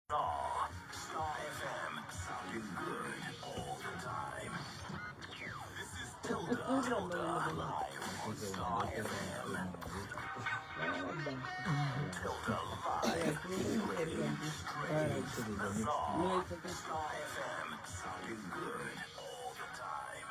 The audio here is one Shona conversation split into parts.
Star, Star FM, sounding good all the time. This is Tilda, Tilda, live on Star FM. Tilda Live, strange, bizarre. Star FM, sounding good all the time.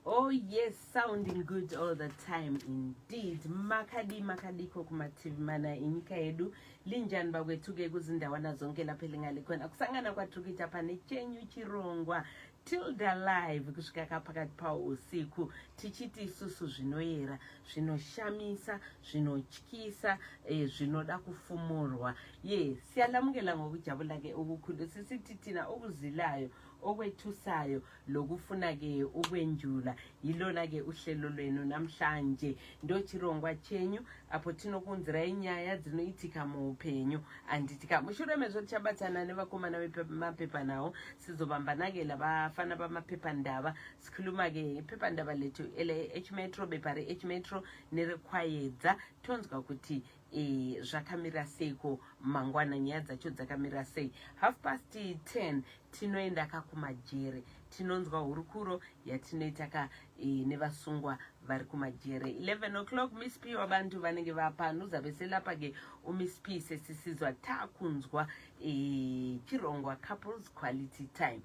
Oh yes, sounding good all the time indeed. Makadii, makadiiko kumativi mana enyika yedu? Linjani bakwethu-ke kuzindawana zonke lapho elingale khona? Kusangana kwatiri kuita pane chenyu chirongwa Tilda Live kusvika kaphakathi pawo usiku, tichiti isusu zvinoyera, zvinoshamisa, zvinotyisa, zvinoda kufumurwa. Ye, siyalamukela ngokujabula-ke okukhulu, sisithi thina okuzilayo, okwethusayo, lokufuna-ke ukwenjula yilona-ke uhlelo lwenu namhlanje. Ndo chirongwa chenyu apo tinokuunzirai nyaya dzinoitika muupenyu, anditika? Mushure mezvo tichabatana nevakomana vemapepanhau. Sizobambana-ke labafana bamaphephandaba, sikhuluma-ke iphephandaba lethu ele-H Metro, bepa re-H Metro nereKwayedza, tonzwa kuti zvakamira seiko mangwana, nyaya dzacho dzakamira sei. 10:30 tinoenda kakumajere, tinonzwa hurukuro yatinoita ka nevasungwa vari kumajere. 11 o'clock, Miss P wabantu vanenge vapano, uzabe selapha-ke uMiss P, sesisizwa takunzwa chirongwa Couples Quality Time,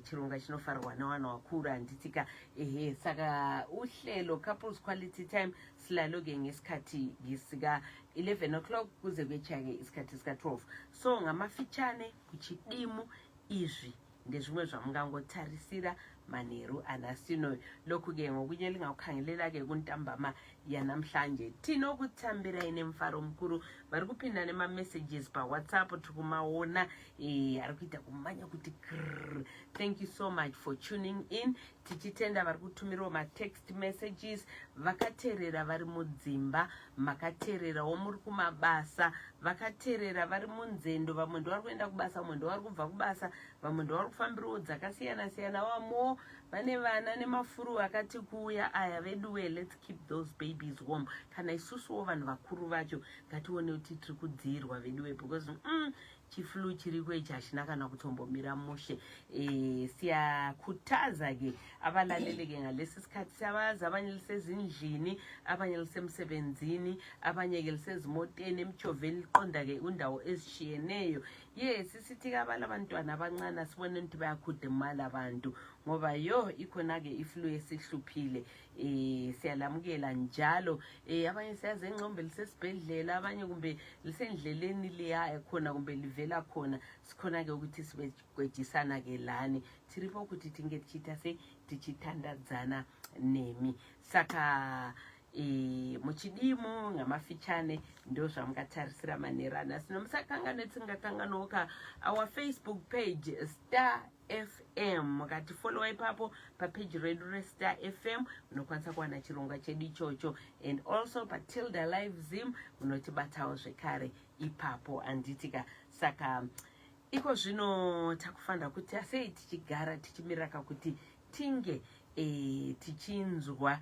chirongwa chinofarirwa nevanhu vakuru, handitika? Ehe, saka uhlelo Couples Quality Time silalo-ke ngesikhathi sika-11 o'clock kuze kwechake isikhathi sika-12. So ngamafitshane, kuchidimu, izvi ndezvimwe zvamungangotarisira manheru anasino. Lokhu-ke ngokunye lingakukhangelela-ke kuntambama yanamhlanje. Tinokutambirai nemufaro mukuru. Vari kupinda nemamessages paWhatsApp tiri kumaona, ari kuita kumanya kuti krr. Thank you so much for tuning in. Tichitenda vari kutumirawo matext messages, vakateerera vari mudzimba, makateererawo muri kumabasa, vakateerera vari munzendo. Vamwe ndo vari kuenda kubasa, vamwe ndo vari kubva kubasa, vamwe ndo vari kufambirawo dzakasiyana siyana, vamwewo vane vana nemafuru akati kuuya aya. Veduwe, let's keep those babies warm. Kana isusuwo vanhu vakuru vacho, ngatione kuti tiri kudziyirwa, veduwe, because chiflu chiriko ichi hachina kana kutombomira mushe. Siyakhuthaza-ke abalalele-ke ngalesi sikhathi. Siyabazi abanye lisezindlini, abanye lisemsebenzini, abanye-ke lisezimoteni, emjoveni, liqonda-ke kundawo ezishiyeneyo. Ye, sisithi-ke abala abantwana abancane, asibone ukuthi bayakhudumala abantu, ngoba yo, ikhona-ke iflu esihluphile. Siyalamukela njalo. Abanye siyazi engcombe lisesibhedlela, abanye kumbe lisendleleni leya khona, kumbe livela khona. Sikhona-ke ukuthi sibegwejisana-ke lani. Tiripo kuti tinge tichiita sei, tichitandadzana nemi. Saka muchidimu, ngamafitshane, ndo zvamungatarisira manheru anhasi. Nomusakanganwe, tsingakanganwoka our Facebook page, Star FM. Mukatifollowa ipapo papeji redu reStar FM, munokwanisa kuwana chirongwa chedu ichocho, and also paTilda Live Zim munotibatawo zvekare ipapo, anditika? Saka iko zvino takufanira kuti asei tichigara tichimiraka kuti tinge tichinzwa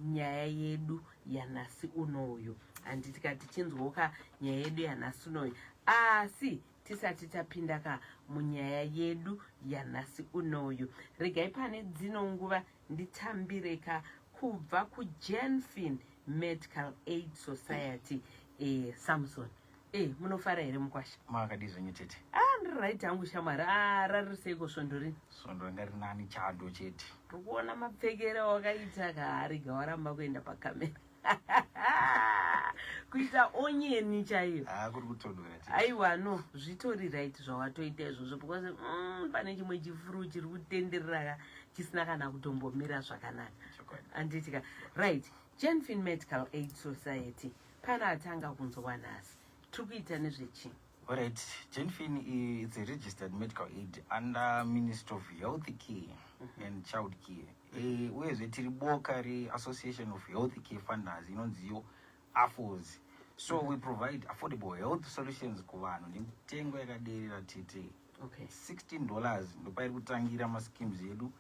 nyaya yedu yanhasi unoyu, handitika? Tichinzwoka nyaya yedu yanhasi unoyu. Asi tisati tapinda ka munyaya yedu yanhasi unoyu, regai pane dzino nguva nditambire ka kubva kuGenfin Medical Aid Society. Samson, munofara here mukwasha? Makadii zvenyu, tete? Ah, ndiri right hangu, shamwari. Ah, rari seiko svondo rini? Svondo ringa rinani, chando chete. Tiri kuona mapfekero wakaita kaariga waramba kuenda pakamera, kuita onyeni chaiyo. Ah, kuri kutodora, tete. Aiwa, no, zvitori right zvawatoita izvozvo, because pane chimwe chifuru chiri kutenderera chisina kana kutombomira zvakanaka. Chokwadi. Anditika? Right, Genfin Medical Aid Society, pana atanga kunzwa nhasi, tiri kuita nezvechii? Alright, Genfin, it's a registered medical aid under Ministry of Health Care and Child Care. Uyezve tiri boka reAssociation of Health Care Funders inonziyo AFOS. So we provide affordable health solutions kuvanhu nemitengo yakaderera, tete. $16 ndopairi kutangira maschemes edu,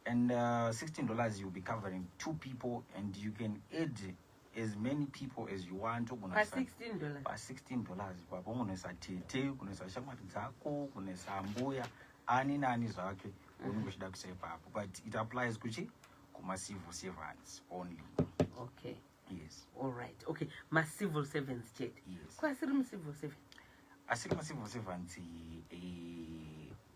and $16 you'll be covering two people, and you can add As many people as you want. Ogona kuisa Pa$16. Pa$16 ipapo unoisa tete, kunoisa shamwari dzako, kunoisa mbuya, ani nani zvake unenge uchida kuisa ipapo, but it applies kuchi kuma-civil servants only. Yes. All right, okay, ma-civil servants chete? Yes. Kwasiri mucivil servant? Asiri ma-civil servants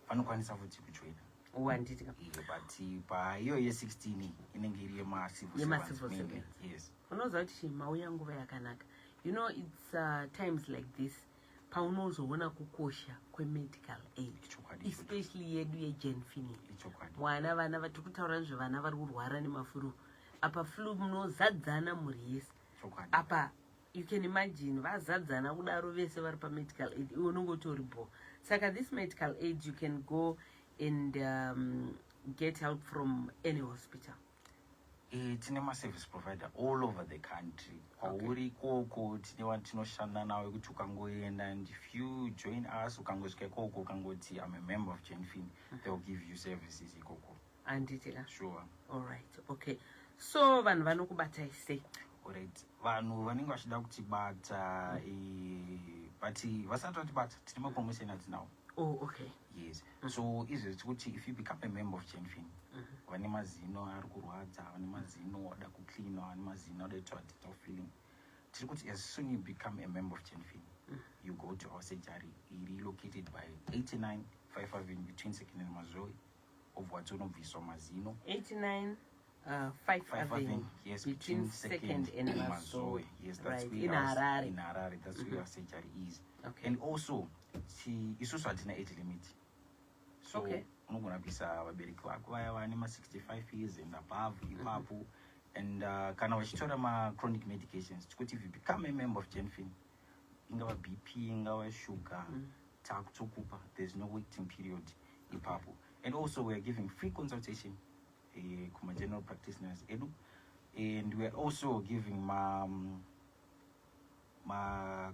vanokwanisa futi kujoina. Wanditi? But paiyo ye16 inenge iri yema-civil Yema-civil servants mainly. servants. Yes. Unoziva kuti mauya nguva yakanaka. It's times like this paunozoona kukosha kwemedical aid. Ichokwadi. Especially yedu yeGen Fini. Ichokwadi. Mwana, vana vatiri kutaura nezvevana vari kurwara nemafuru apa, flu, munozadzana mhuri yese. Chokwadi. Apa you can imagine vazadzana kudaro vese vari pamedical aid, iwe unonge utori bo. Saka this medical aid, you can go and get help from any hospital? Tine maservice provider all over the country. Kwauri ikoko tine watinoshanda nawo ekuti ukangoenda, and if you join us, ukangosvika ikoko ukangoti, "I'm a member of Genfin," they will give you services ikoko. Handiti ka? Sure. Allright, okay, so vanhu vanokubatai sei? Alright, vanhu vanenge vachida kutibata, but vasati vatibata, tine mapromotion atinawo. Oh, okay. Yes, so izvezvi tikuti if you become a member of Genfin, vane mazino ari kurwadza, vane mazino ada kucleanwa, vane mazino ada kuitwa dental filling, tiri kuti as soon you become a member of Genfin, you go to our surgery iri located by 89 55 in between Second and Mazoe, of watonobviswa mazino. 89 5 Five Avenue, Avenue, yes, between Second and Mazoe. Yes, that's right where in Harare. In Harare, that's where our surgery is. And also isusu hatina age limit, so unogona kuisa vabereki vako vaya vane ma65 years and above ipapo. And kana vachitora machronic medications, tikuti if you become a member of Genfin, ingava BP, ingava sugar, takutokupa, there's no waiting period ipapo. And also we are giving free consultation kuma-general practitioners edu, and we are also giving ma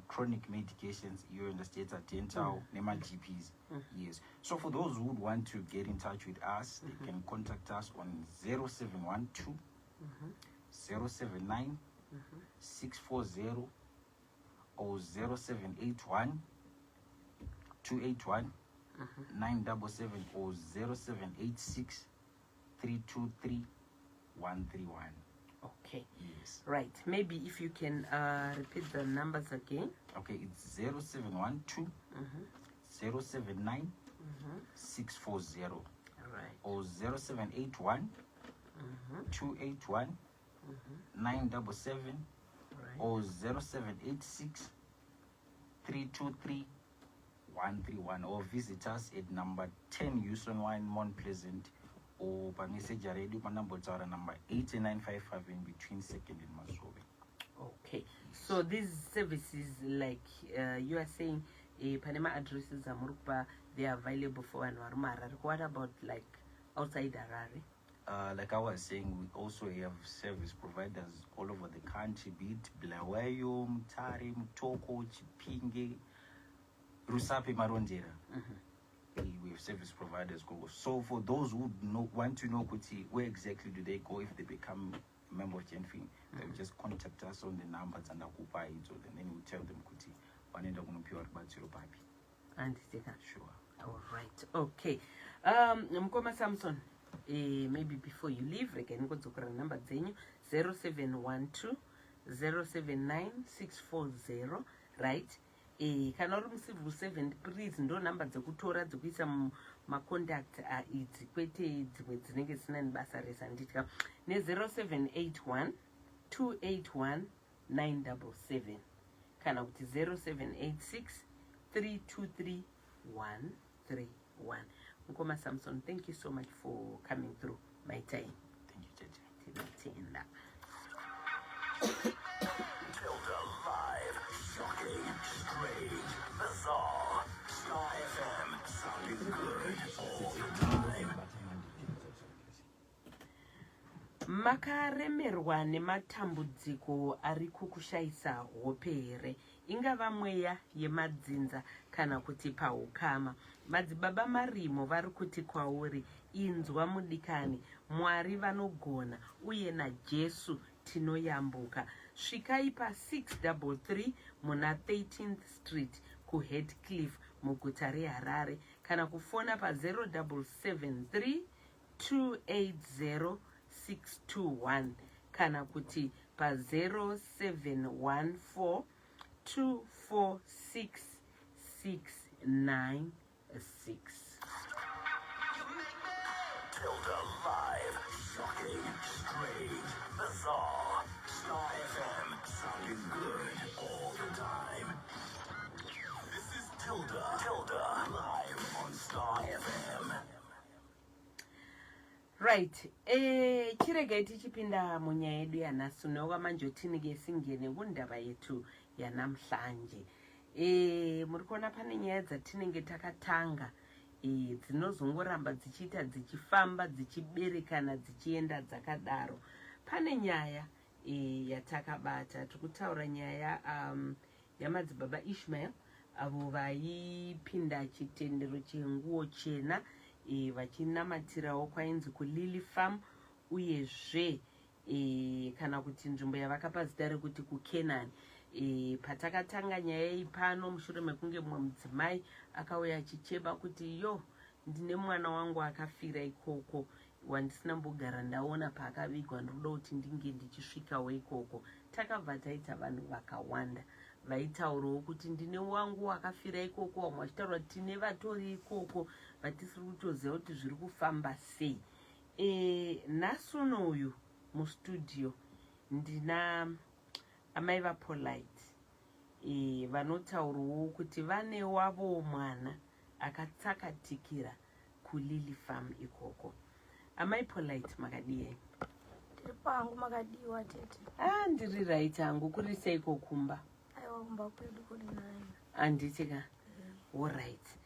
chronic medications iyo in the States are dental nema-GPs. Yes, so for those who would want to get in touch with us, they can contact us on 0712 079 640 or 0781 281 977 or 0786 323 131. Okay. Yes. Right, maybe if you can repeat the numbers again. Okay, it's 0712 079 640 All right. or 0781 281 977 or 0786 323 131, or visit us at number 10 Houston Wine, Mount Pleasant, or pane surgery yedu panambotaura, number 8955 in between Second and Mazoe. Okay, so these services, like you are saying, pane maaddresses amuri kupa, they are available for vanhu vari muHarare. What about like outside Harare? Like I was saying, we also have service providers all over the country, be it Bulawayo, Mutare, Mutoko, Chipinge, Rusape, Marondera. We have service providers go. So for those who want to know kuti, where exactly do they go if they become a member of Genfin, they will just contact us on the number dzandakupa idzo, and then we tell them kuti vanoenda kunopiwa rubatsiro papi. Handiti ka? Sure. All right, okay, mukoma Samson, maybe before you leave, regai ndingodzokera namba dzenyu: 0712 079 640, right? Kana uri mucivil servant, please, ndo nhamba dzekutora dzekuisa macontact idzi, kwete dzimwe dzinenge dzisina nebasa rese, handitya, ne0781 281 977 kana kuti 0786 323 131. Mukoma Samson, thank you so much for coming through my time. Thank you, Jeje. Tinotenda. Tilda Live. Shocking, strange, bizarre. Star FM. Sounding good all the time. Makaremerwa nematambudziko ari kukushayisa hope here? Ingava mweya yemadzinza kana kuti paukama. Madzibaba Marimo vari kuti kwauri, inzwa mudikani, Mwari vanogona uye naJesu tinoyambuka. Svikai pa633 muna 13th Street kuHatcliffe muguta reHarare, kana kufona pa0773 280 621, kana kuti pa0714 246 696. Tilda Live. Shocking, strange, bizarre. Star FM. Sounding good all the time. This is Tilda. Tilda. Live on Star FM. Right, chiregai tichipinda munyaya yedu yanhasi. Nokwamanje uthini-ke, singene kundaba yethu yanamhlanje. Muri kuona pane nyaya dzatinenge takatanga dzinozongoramba dzichiita, dzichifamba, dzichiberekana, dzichienda dzakadaro. Pane nyaya yatakabata, tiri kutaura nyaya yamadzibaba Ishmael, avo vaipinda chitendero chenguo chena, vachinamatirawo kwainzi kuLily Farm, uyezve kana kuti nzvimbo yavakapa zita rekuti kuCanaan. Patakatanga nyaya iyi pano, mushure mekunge mumwe mudzimai akauya achichema kuti, "Yo, ndine mwana wangu akafira ikoko wandisina mbogara ndaona paakavigwa, ndinoda kuti ndinge ndichisvikawo ikoko." Takabva taita vanhu vakawanda vaitaurawo kuti, "Ndine wangu wakafira ikoko." Vamwe vachitaura kuti, "Tine vatori ikoko vatisiri kutoziva kuti zviri kufamba sei." Nhasi unoyu mustudio ndina amai vaPolite, vanotaurawo kuti vane wavo mwana akatsakatikira kuLily Farm ikoko. Amai Polite, makadiyei? Ndiri pangu, makadiwa tete? Ah, ndiri right hangu. Kuri seiko kumba? Aiwa, kumba kwedu kuri nani. Handiti ka? Alright.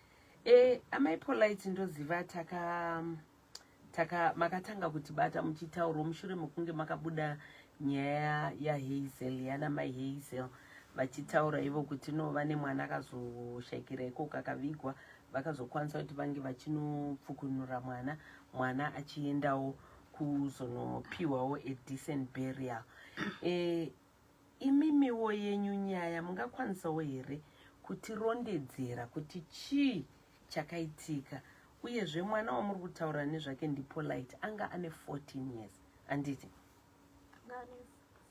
Amai Polite, ndoziva taka taka makatanga kutibata muchitaurawo mushure mekunge makabuda nyaya yaHazel, yana mai Hazel, vachitaura ivo kuti no, vane mwana akazoshayikira ikoko, akavigwa. Vakazokwanisa kuti vange vachinopfukunura mwana, mwana achiendawo kuzonopiwawo a decent burial. Imimiwo yenyu nyaya mungakwanisawo here kutirondedzera kuti chii chakaitika? Uyezve mwana wamuri kutaura nezvake ndiPolite, anga ane 14 years, handiti? Anga ane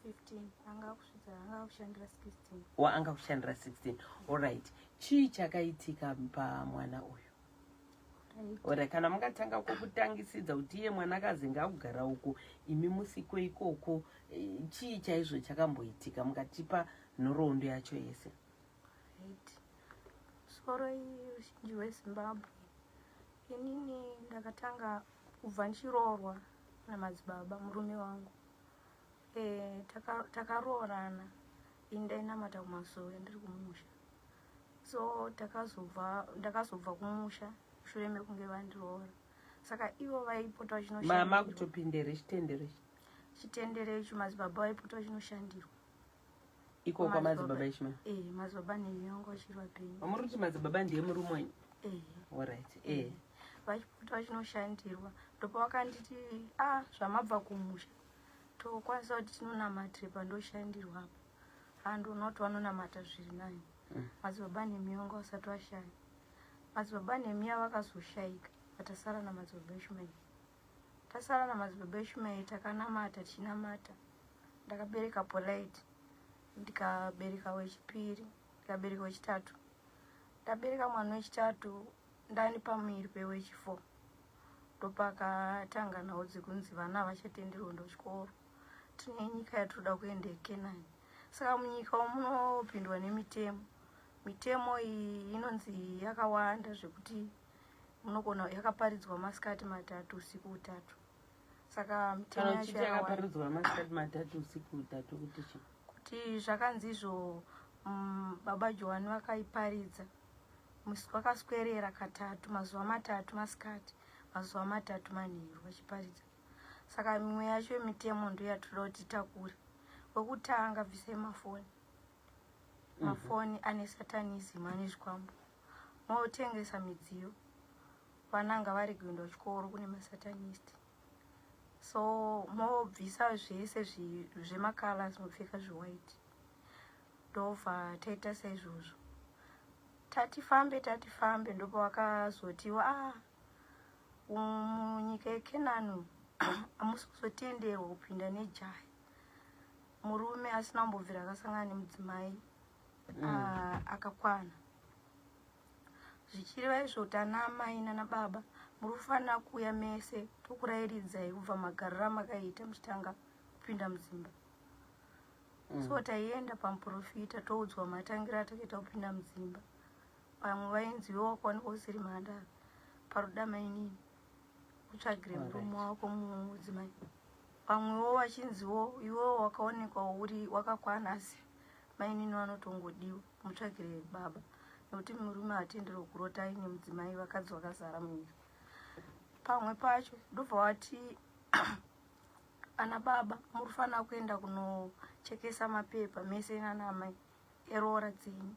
15, anga kusvitsa, anga kushandira 16. Waanga kushandira 16, alright. Chii chakaitika pamwana uyu? Alright, kana mungatanga kwokutangisidza kuti iye mwana akazinga akugara uko, imi musiko ikoko, chii chaizvo chakamboitika? Mukatipa nhoroondo yacho yese. Right, soro ruzhinji rweZimbabwe, inini ndakatanga kubva ndichiroorwa namadzibaba murume wangu. Takaroorana, ini ndainamata kumasowe ndiri kumusha. So takazobva, ndakazobva kumusha mushure mekunge vandiroora. Saka ivo vaipota mama vachinoshandirwa. Kutopindere chitendero ichi? Chitendero icho, madzibaba vaipota vachinoshandirwa. Ikoko kwamadzibaba Ishmael? Madzibaba nemi vangu vachiri vapenyu. Mamuri kuti madzibaba ndiye murume wenyu? Eh. Alright. Vachipota vachinoshandirwa. Ndopavakanditi, "A, zvamabva kumusha, tokwanisa kuti tinonamatire pandoshandirwa apa." Handoona kuti vanonamata zviri nani. Madzibaba Nemiya vanga vasati vashaya. Madzibaba Nemiya vakazoshayika, vatasara namadzibaba Ishumaeri. Tasara namadzibaba Ishumaeri, takanamata, tichinamata, ndakabereka Polite, ndikabereka wechipiri, ndikabereka wechitatu. Ndabereka mwana wechitatu, ndani pamuviri pewechi4, ndopakatanga nhau dzekunzi vana havachatenderwi kuenda kuchikoro, tine nyika yatinoda kuenda yeKenani. Saka munyika umu munopindwa nemitemo. Mitemo iyi inonzi yakawanda zvekuti munogona yakaparidzwa masikati 3, usiku 3. Saka mitemo Kana yacho uchiti yakawanda. Yakaparidzwa masikati 3, usiku 3, kuti chi? Kuti zvakanzi izvo, baba Johani vakaiparidza, vakaswerera katatu, mazuva 3 masikati, mazuva 3 manheru vachiparidza. Saka mimwe yacho mitemo ndo yatoda kuti takure. Wekutanga, bvisai mafoni. Mafoni ane satanism, ane zvikwambo. Motengesa midziyo, vana ngavarege kuenda kuchikoro, kune masatanist. So mobvisa zvese zvemacolors, mopfeka zvewhite. Ndobva taita saizvozvo. Tati fambe, tati fambe, ndopavakazotiwa, a munyika yeKenani hamusi kuzotenderwa kupinda nejaya, murume asina kumbobvira akasangana nemudzimai akakwana. Zvichireva izvo kuti ana amai nana baba muri kufanira kuuya mese, tokurayiridzai kubva magariro amakaita muchitanga kupinda mudzimba. So taienda pamuprofita, toudzwa matangiro atakaita kupinda mudzimba. Vamwe vainzi, iwe wakaonekwa usiri mhandara, paruda mainini utsvagire murume wako mudzimai. Vamwewo vachinziwo, iwewo wakaonekwa uri wakakwana, asi mainini vanotongodiwa, mutsvagire baba, nekuti murume hatenderwe kurota aine mudzimai, vakadzi vakazara munyika. Pamwe pacho ndobva wati, ana baba muri kufanira kuenda kunochekesa mapepa mese nana amai eroora dzenyu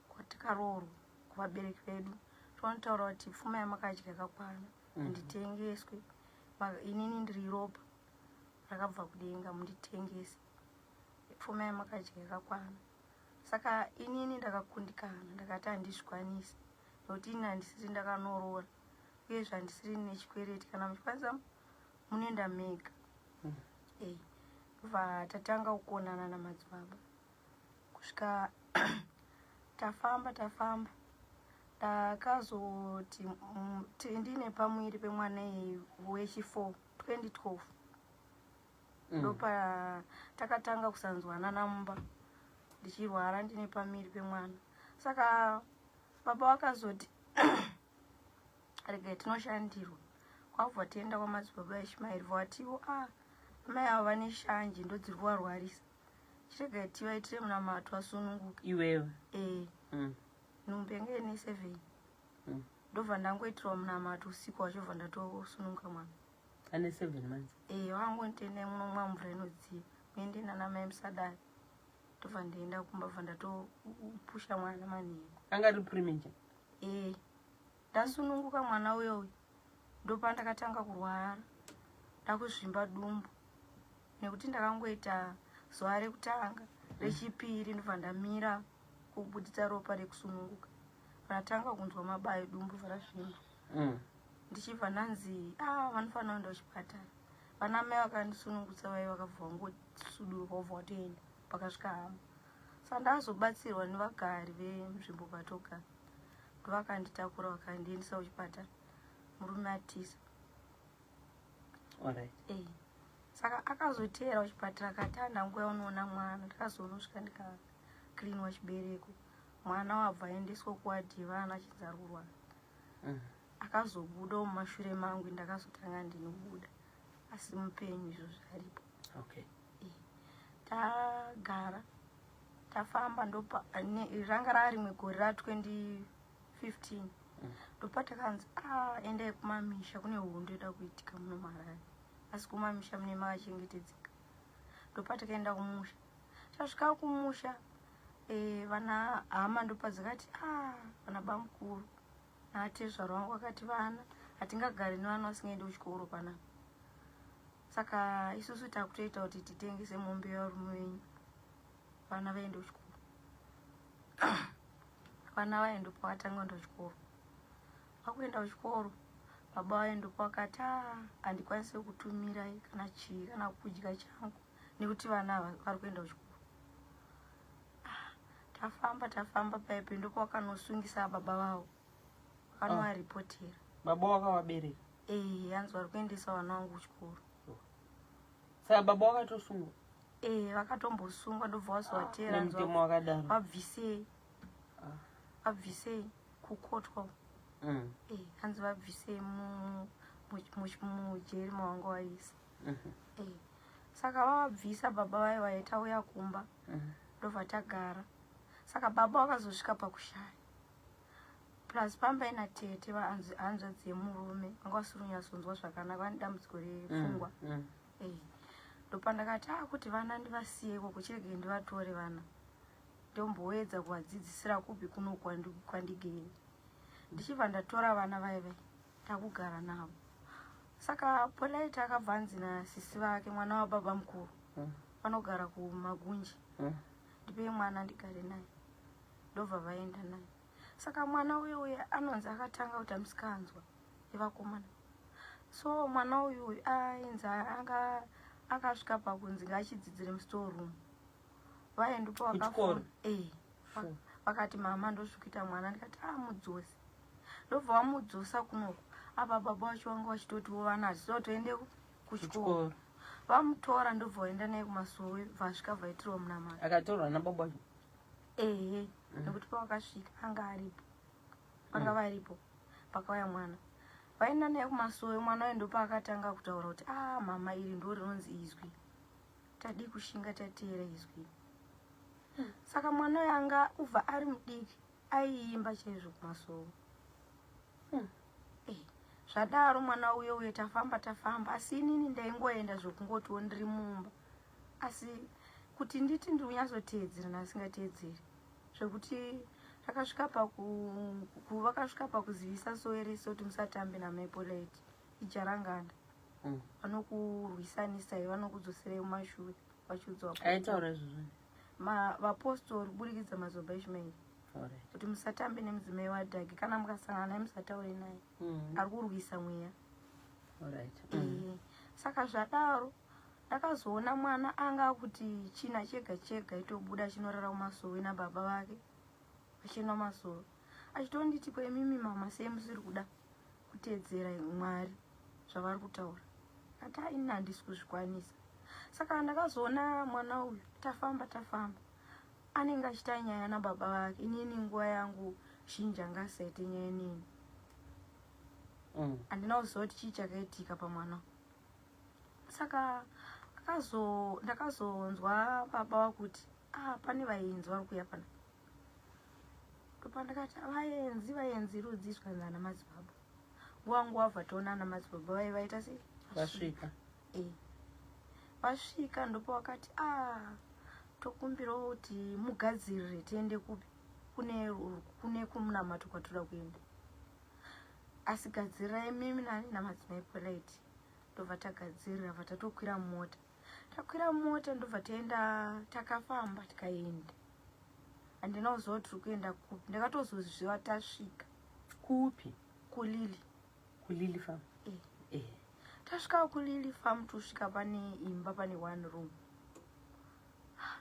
kwatikaroorwa kuvabereki vedu, tonotaura kuti pfuma yamakadya yakakwana, handitengeswe. Inini ndiri ropa rakabva kudenga, munditengese? Pfuma yamakadya yakakwana. Saka inini ndakakundikana, ndakati handizvikwanisi, nokuti ini handisiri ndakanoroora, uyezve handisiri nechikwereti. Kana muchikwanisa, munoenda mega. Bva tatanga kukonana namadzibaba kusvika tafamba tafamba. Ndakazoti ndine pamuviri pemwana wechi4 2012, ndopa takatanga kusanzwanana mumba, ndichirwara ndine pamuviri pemwana. Saka baba vakazoti, regai tinoshandirwa. Kwabva tienda kwamadzibaba Ishimairi, vatiwo, a amai ava vane shanje, ndodziri kuvarwarisa, chiregai tivaitire munamato asununguke. Iwewe? E. Nhumbu yange ine 7. Ndobva ndangoitirwa munamato usiku wacho, bva ndatosununguka mwana. Ane 7 months? E, vangonditendai, munomwa mvura inodziya, muende nana mai, musadai. Ndobva ndaenda kumba, bva ndatopusha mwana manheru. Anga ari premature? E, ndasununguka mwana uyoyu, ndopandakatanga kurwara, ndakuzvimba dumbu, nekuti ndakangoita zuva rekutanga, rechipiri, ndobva ndamira kubuditsa ropa rekusununguka. Ndatanga kunzwa mabayo, dumbu razvimba. Ndichibva ndanzi, a vanofanira kuenda kuchipatara. Vana mai vakandisunungutsa vai vakabva vangosuduruka, vobva vatoenda pakasvika hama. Saka ndazobatsirwa nevagari venzvimbo patogara, ndovakanditakura vakandiendesa kuchipatara, murume atisa. E, saka akazoteera kuchipatara, akati andanguya unoona mwana. Ndakazonosvika, ndikaklinwa chibereko, mwana wabva aendeswa kuwadhi yevana achinzi ari kurwara. Akazobudawo mumashure mangu, ndakazotanga ndinobuda, asi mupenyu izvo zvaripo. Tagara tafamba, ndopa ranga rarimwe gore ra2015, ndopa takanzi, a endai kumamisha, kune hondo ida kuitika muno muHarare, asi kumamisha mune makachengetedzeka. Ndopa takaenda kumusha. Tasvika kumusha, vana hama ndopa dzakati, a vana bamukuru naatezvaro vangu vakati, vana hatingagari nevana vasingaendi kuchikoro panapa, saka isusu takutoita kuti titengese mombe yevarume venyu, vana vaende kuchikoro. Vana vaendo pavakatanga kuenda kuchikoro, vakuenda kuchikoro, baba vaendo pakati, a handikwanisi kutumirai kana chii kana kudya changu, nekuti vana ava vari kuenda kuchikoro. Ah, tafamba tafamba paipi, ndopavakanosungisa baba vavo, vakanovaripotera. Baba wakavabereka? Ee, hanzi vari kuendesa vana vangu kuchikoro. Saka baba wakatosungwa? Ee, vakatombosungwa, ndobva vazovatera. Nemutemo wakadaro? Vabvisei, vabvisei kukotwa. E, hanzi vabvisei mujeri mavanga vaisa. E, saka vavabvisa baba vayo, vaitauya kumba. Ndobva tagara. Saka baba vakazosvika pakushaya, plus pamba ina tete hanzvadzi yemurume vanga vasiri kunyatsonzwa zvakanaka, vane dambudziko repfungwa. E, ndopandakati, a kuti vana ndivasiye ikoko, chirege ndivatore vana, ndomboedza kuvadzidzisira kupi kuno kwandigere. Ndichibva ndatora vana vaive takugara navo. Saka Polite akabva anzi nasisi vake, mwana wababa mukuru, vanogara kuMagunji, "Ndipei mwana ndigare naye." Ndobva vaenda naye. Saka mwana uyu uyu anonzi akatanga kuita musikanzwa yevakomana. So mwana uyu uyu ainzi anga akasvika pakunzi ngaachidzidzire mustoreroom. Vaendopa. Kuchikoro? E, vakati, "Mama, ndozvikuita mwana." Ndikati, "A, mudzose." Ndobva vamudzosa kunoku. Apa baba vacho vanga vachitotiwo vana hatisiwo toende kuchikoro. Kuchikoro. Vamutora, ndobva vaenda naye kumasowe, vasvika vaitirwa munamato. Akatorwa nababa wacho? Ehe, nekuti pavakasvika anga aripo, vanga varipo pakauya mwana. Vaenda naye kumasowe. Mwana uyu ndopaakatanga kutaura kuti, "A, mama, iri ndo rinonzi izwi. Tadii kushinga tateera izwi?" Saka mwana uyu anga kubva ari mudiki aiimba chaizvo kumasowe. Eh, zvadaro mwana uyo uyo tafamba tafamba, asi inini ndaingoenda zvokungotiwo ndiri mumba, asi kuti nditi ndiri kunyatsoteedzera ndasingateedzeri, zvekuti rakasvika paku vakasvika pakuzivisa sowe rese kuti musatambe namai Polite, ijaranganda, vanokurwisanisai, vanokudzoserai mumashure, vachiudzwa. Aitaura izvozvo? Vapostori kuburikidza madzibaba Ishmaeri, kuti musatambe nemudzimai waDhagi, kana mukasangana naye musataure naye, ari kurwisa mweya. Saka zvadaro ndakazoona mwana anga kuti china chega chega itobuda chinorara kumasowe nababa vake, vachienda kumasowe, achitonditi, "Kwemimi mama, sei musiri kuda kuteedzera Mwari zvavari kutaura?" Kati, "Aini handisi kuzvikwanisa." Saka ndakazoona mwana uyu tafamba tafamba anenge achita nyaya nababa vake. Inini nguva yangu zhinji anga asaite nyaya neni. Handina kuziva kuti chii chakaitika pamwana. Saka ndakazonzwa baba vakuti, "Ah, pane vaenzi vari kuuya pana." Ndopandakati, "Vaenzi? Vaenzi rudzi?" Zvikanzi, "Ana madzibaba." Nguva nguva bva toona ana madzibaba vai vaita sei? Vasvika. E, vasvika. Ndopa vakati, "A, tokumbirawo kuti mugadzirire tiende kupi, kune kumunamato kwatoda kuenda, asi gadzirirai mimi nani namadzimai Polite." Ndobva tagadzirira, bva tatokwira mota. Takwira mota, ndobva taenda. Takafamba tikaenda, handina kuziva kuti tiri kuenda kupi. Ndakatozozviziva tasvika. Kupi? KuLily. KuLily Farm? E. Eh. Tasvika kuLily Farm, tosvika pane imba, pane one room.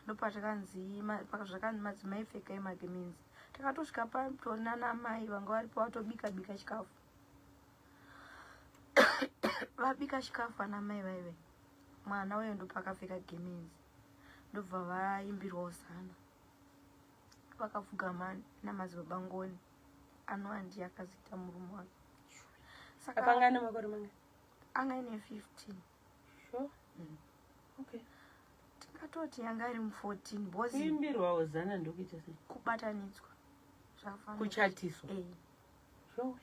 Ndopatakanzi zvakanzi, "Madzimai, pfekai magemenzi." Takatosvika patona namai vanga varipo vatobika bika chikafu. Vabika chikafu ana mai vaive, mwana uyo ndopakapfeka gemenzi, ndobva vaimbirwawo zana, vakapfugama namadzibaba Ngoni, anova ndiye akazoita murume wake. Saka Apanga ane makore manga? Anga ine 15. Sure. Okay. Tingatoti yanga iri mu14 because Kuimbirwawo zana ndokuita sei? Kubatanidzwa zvakafanana. Kuchatiswa? Eh. Sure.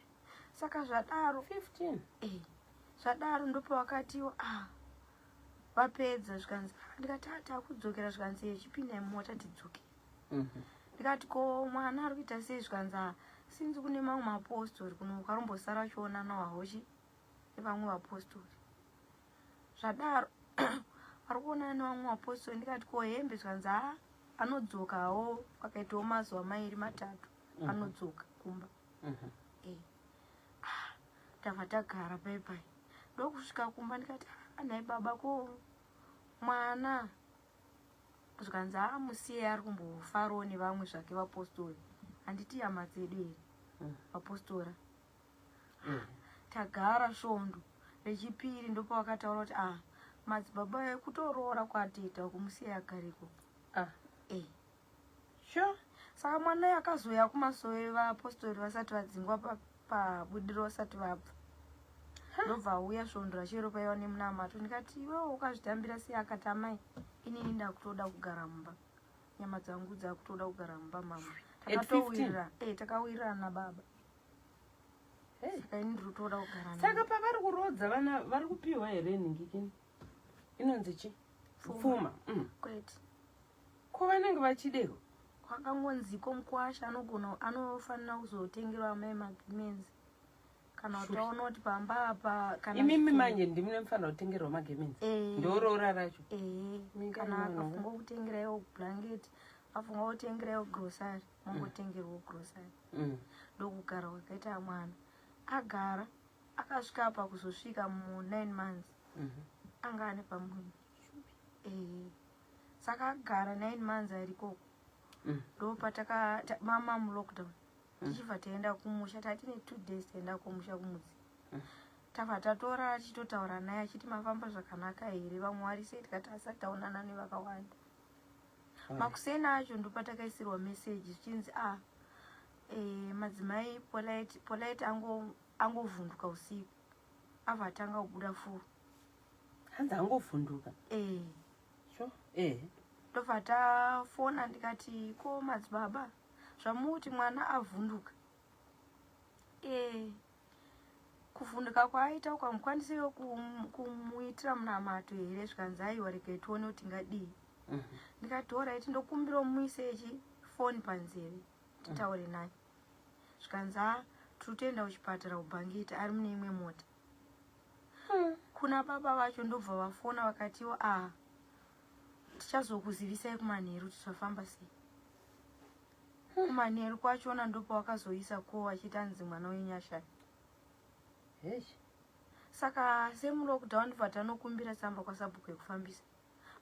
Saka zvadaro, 15. eh, zvadaro ndopavakatiwo, ah, vapedza, zvikanzi, "Ah," ndikati, "Ah, takudzokera." Zvikanzi, "Chipindai mumota tidzokere." Ndikati, "Ko mwana ari kuita sei?" Zvikanzi, "Ah, sinzi kune mamwe mapostori kuno, ukarombosara uchionanawo hawochi nevamwe vapostori." Zvadaro vari kuonana nevamwe vapostori. Ndikati, "Ko hembe?" Zvikanzi, "Ha, anodzokawo, akaitawo mazuva mairi matatu, anodzoka kumba." Eh. Ah, tabva tagara pai pai, ndokusvika kumba. Ndikati, "Ah, nhai baba, ko mwana?" Zvikanzi, "Ha, musiye, ari kumbofarawo nevamwe zvake vapostori. Handiti hama dzedu here vapostora?" Tagara svondo rechipiri, ndopavakataura kuti, "Ah, madzibaba ekutoroora kwatiita kumusiya agareko." Ah. E. Sure. Saka mwana uyu akazouya kumasowe vapostori vasati vadzingwa pabudiro, vasati vabva. Ndobva auya svondo rachero paiva nemunamato. Ndikati, "Iwewo ukazvitambira sei?" Akati, "Amai, inini ndakutoda kugara mumba, nyama dzangu dzakutoda kugara mumba, mama." At 15? Takatowirira, e, takawirirana nababa. Hey. Saka ini ndiri kutoda kugara Saka pavari kurodza vana, vari kupiwa here nhingikini inonzi chi? Pfuma. Pfuma. Kwete. Ko vanenge vachideko? Kwakangonziko mukwasha anogona anofanira kuzotengerwa amai magemenzi. Kana kuti taona kuti pamba apa kana Imimi manje ndimi munofanira kutengerwa magemenzi. Eh. Ndoroora racho. Ehe. Minga Kana inono. akafunga kutengeraiwo blanket, afunga kutengeraiwo grocery, mongotengerwawo grocery. Ndokugara kwakaita mwana. Agara akasvika apa kuzosvika mu9 months anga ane pamuviri. Ehe, saka agara 9 months ari ikoko. Ndopataka mama mulockdown, tichibva taenda kumusha. Tatine 2 days taenda kumusha kumudzi. Tabva tatora tichitotaura naye achiti, "Mafamba zvakanaka here? Vamwe vari sei?" Tikati asati taonana nevakawanda. Makuseni acho ndopatakaisirwa meseji zvichinzi a madzimai Polite, Polite angovhunduka usiku, abva atanga kubuda furo. Hanzi angovhunduka? E. Sure, eh. Ndobva tafona, ndikati, "Ko madzibaba, zvamuti mwana avhunduka, kuvhunduka kwaaita ukamukwanisiwo kumuitira munamato here?" Zvikanzi, "Aiwa, regai tione kuti ngadii." Ndikati, "Alright, ndokumbira muise chifoni panzeve titaure naye." Zvikanzi, "A, tiri kutoenda kuchipatara kuBhangeti, ari mune imwe mota." Kuna baba vacho ndobva vafona vakatiwo, "A, tichazokuzivisai kumanheru kuti zvafamba sei." Kumanheru kwachona ndopawakazoisa ko vachiti anzi mwana wenyashai. Hesh. Saka semulockdown ndobva tanokumbira tsamba kwasabhuku yekufambisa.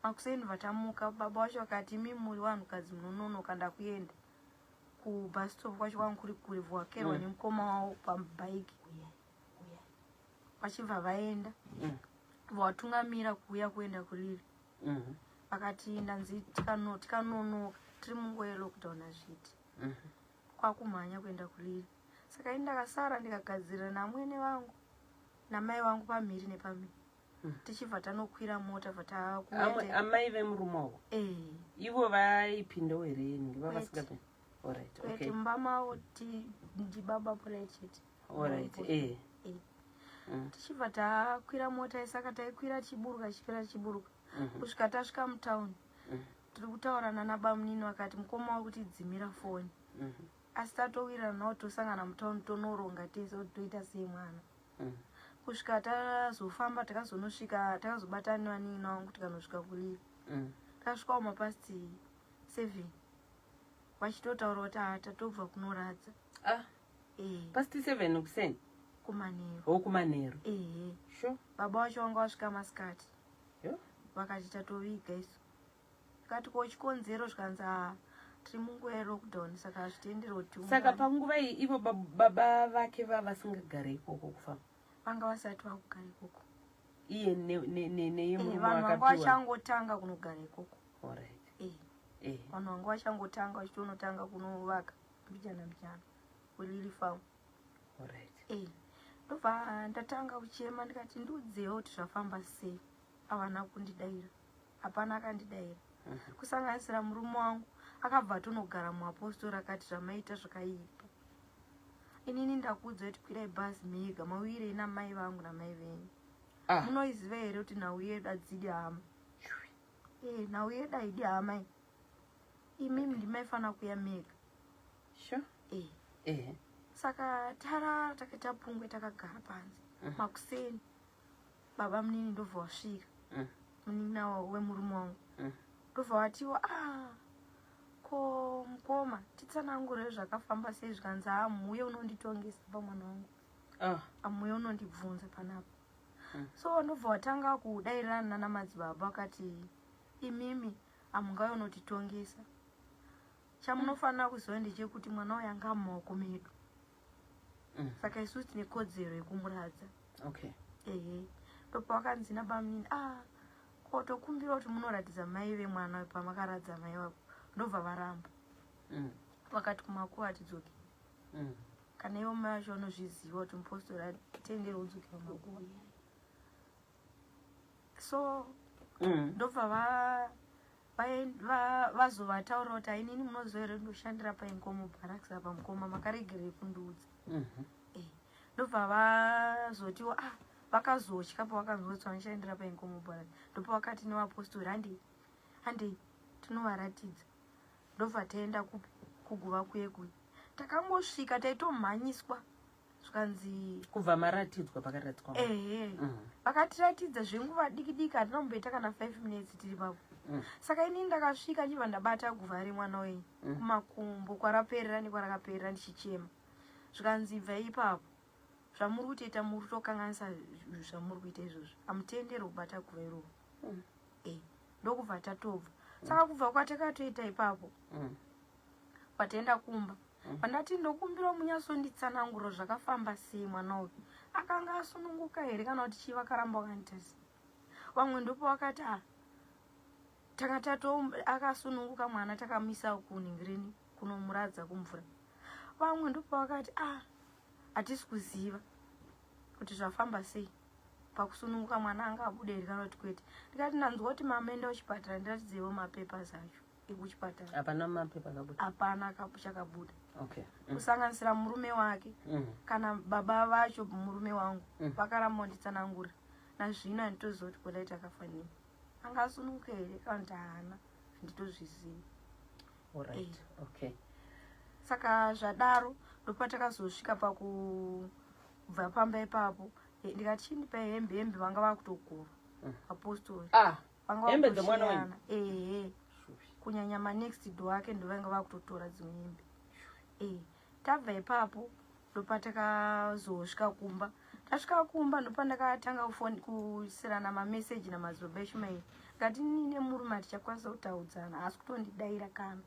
Makuseni ndobva tamuka, baba vacho vakati, "Imi muri vanhukadzi munononoka, ndakuenda kubus stop." Kwacho kwangu kuri kure, bvawakerwa nemukoma wavo pabhaiki, vachibva vaenda. Vatungamira kuuya kuenda kuLily. Vakati, "Ndanzi tikanonoka, tiri munguva yelockdown, hazviti." Kwakumhanya kuenda kuLily. Saka ini ndakasara ndikagadzirira namwene vangu namai vangu pamhiri nepamhiri. Tichibva tanokwira mota, bva takuenda. Amai vemurume Eh. ivo vaipindawo here nge Kwete. vavasingapindi? Alright. Kwete. Okay. Mumba mavo ndibaba Polite chete. Alright, eh. Eh. Tichibva takwira mota, saka taikwira tichiburuka, tichikwira tichiburuka kusvika tasvika mutauni. Tiri kutaurana nabamunini, vakati mukoma wekuti dzimira foni. Asi tatowirirana nawo, tosangana mutauni, tonoronga tese kuti toita sei mwana. Kusvika tazofamba, takazonosvika, takazobatana nina wangu, tikanosvika kuLily. Tasvikawo mapast 7, vachitotaura kuti, "Ha, tatobva kunoradza." Ah. E. Past 7 kuseni? Kumanheru. Hokumanheru. Ehe. Sure. Baba vacho vanga vasvika masikati. Yo. Vakati, "Tatoviga isu." Tikati, "Ko chikonzero?" Zvikanzi, "Ha, tiri munguva yelockdown, saka hazvitenderwi kuti Saka tiungane." panguva iyi ivo baba vake vavasingagare ikoko kufamba? Vanga vasati vakugara ikoko. Iye neye Eh, murume vanhu vanga wakapiwa. vachangotanga kunogara ikoko. Alright. Eh, eh. vanhu vanga vachangotanga, vachitonotanga kunovaka mbijana mbijana kuLily Farm. Alright. Eh, ndobva ndatanga kuchema, ndikati, "Ndiudzewo kuti zvafamba sei." Havana kundidayira, hapana akandidayira, kusanganisira murume wangu. Akabva atonogara muapostori, akati, "Zvamaita zvakaipa. Inini ndakuudza kuti kwirai bhazi mega, mawirei namai vangu namai venyu?" Ah. Munoiziva here kuti nhau yedu hadzidi hama? E, nhau yedu haidi hama iyi. Imimi ndimaifanira kuya mega. Sure. E. Saka tarara, takaita pungwe, takagara panze. Makuseni baba munini ndobva wasvika. Munin'ina wemurume wangu. Ndobva watiwo, "A, ko mukoma, titsanangure zvakafamba sei." Zvikanzi, "Ha, muye unonditongesa pamwana wangu." Ah. Amuye unondibvunza panapa. So ndobva watanga kudairirana namadzibaba, akati, "Imimi hamungauye unotitongesa. Chamunofanira kuziva ndechekuti mwana uyu anga mumaoko medu. Saka isusu tine kodzero yekumuradza." Ehe, ndopavakanzi nabamunini, "A, ko tokumbira kuti munoratidza mai vemwana pamakaradza mai vako." Ndobva varamba. Vakati, "Kumakuva hatidzoki." Kana ivo mai vacho vanozviziva kuti mupostori atendere kudzokera kumakuva, so ndobva vazovataurira kuti, "Ainini munoziva here ndoshandira paInkomo Barracks apa? Mukoma, makaregerei kundiudza?" Eh, ndobva vazotiwo, ah, vakazotya pavakanzwa kuti vanoshandira paInkomo Barracks. Ndopavakati nevapostori, "Handei, handei tinovaratidza." Ndobva taenda kupi? Kuguva kuye kuye. Takangosvika, taitomhanyiswa. Zvikanzi Kubva maratidzwa pakaratidzwa mwana. Ehe. Vakatiratidza zvenguva diki diki, hatina kumboita kana 5 minutes tiri papo. Saka inini ndakasvika ndibva ndabata guva remwana wenyu kumakumbo kwaraperera nekwarakaperera, ndichichema. Zvikanzi, "Ibvai ipapo, zvamuri kutoita muri kutokanganisa. Zvamuri kuita izvozvo hamutenderwi kubata guva iroro." Ndokubva tatobva. Saka kubva kwatakatoita ipapo, pataenda kumba, pandati ndokumbira munyatsonditsanangura zvakafamba sei, mwana uyu akanga asununguka here kana kuti chii, vakaramba vakanditarisa. Vamwe ndopo vakati, "A, tanga tato akasununguka mwana, takamisa kunhingirini kunomuradza kumvura." Vamwe ndopo vakati, "A, hatisi kuziva kuti zvafamba sei pakusununguka mwana, anga abuda here kana kuti kwete." Ndikati, "Ndanzwa kuti mamaenda kuchipatara, ndiratidzeiwo mapepers acho ekuchipatara." Hapana mapepa akabuda? Hapana chakabuda. Kusanganisira murume wake kana baba vacho, murume wangu, vakaramba kunditsanangura. Nazvino handitoziva kuti Polite akafanira anga asununguka here kana kuti haana, handitozvizivi. Alright. Okay. Saka zvadaro ndopatakazosvika pakubva pamba ipapo. Ndikati, "Chindipai hembe." Hembe vanga vakutogova apostori. Ah, Vanga hembe dzemwana wenyu? vakutoshiyana. Ehe, kunyanya manext door ake ndovanga vakutotora dzimwe hembe. Tabva ipapo ndopatakazosvika kumba. Tasvika kumba ndopandakatanga kuisirana mameseji namadzibaba Ishumairi. Ngati nine murume hatichakwanisa kutaudzana, asi kutondidaira kana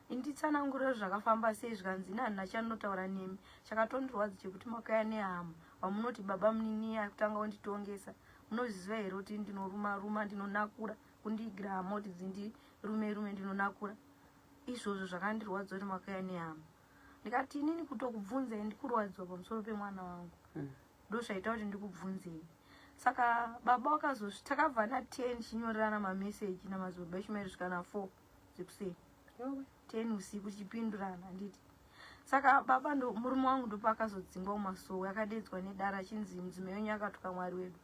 inditsanangurira zvakafamba sei. Zvikanzi, "Ina handina chandinotaura nemi. Chakatondirwadza chekuti makauya nehama vamunoti baba munini akutanga kunditongesa. Munozviziva here kuti ndinoruma ruma, ndinonakura kundiigira hama kuti dzindirume rume, ndinonakura izvozvo? Zvakandirwadza kuti makauya nehama." Ndikati, "Inini kutokubvunzai ndikurwadziwa pamusoro pemwana wangu, ndozvaita kuti ndikubvunzei." Saka baba wakazosvi takabva na10 tichinyorerana mameseji namadzibaba Ishumairi svika na4 dzekuseni, 10 usiku tichipindurana, handiti? Saka baba ndo murume wangu ndopaakazodzingwa kumasowe, akadedzwa nedare achinzi, "Mudzimai wenyu akatuka Mwari wedu."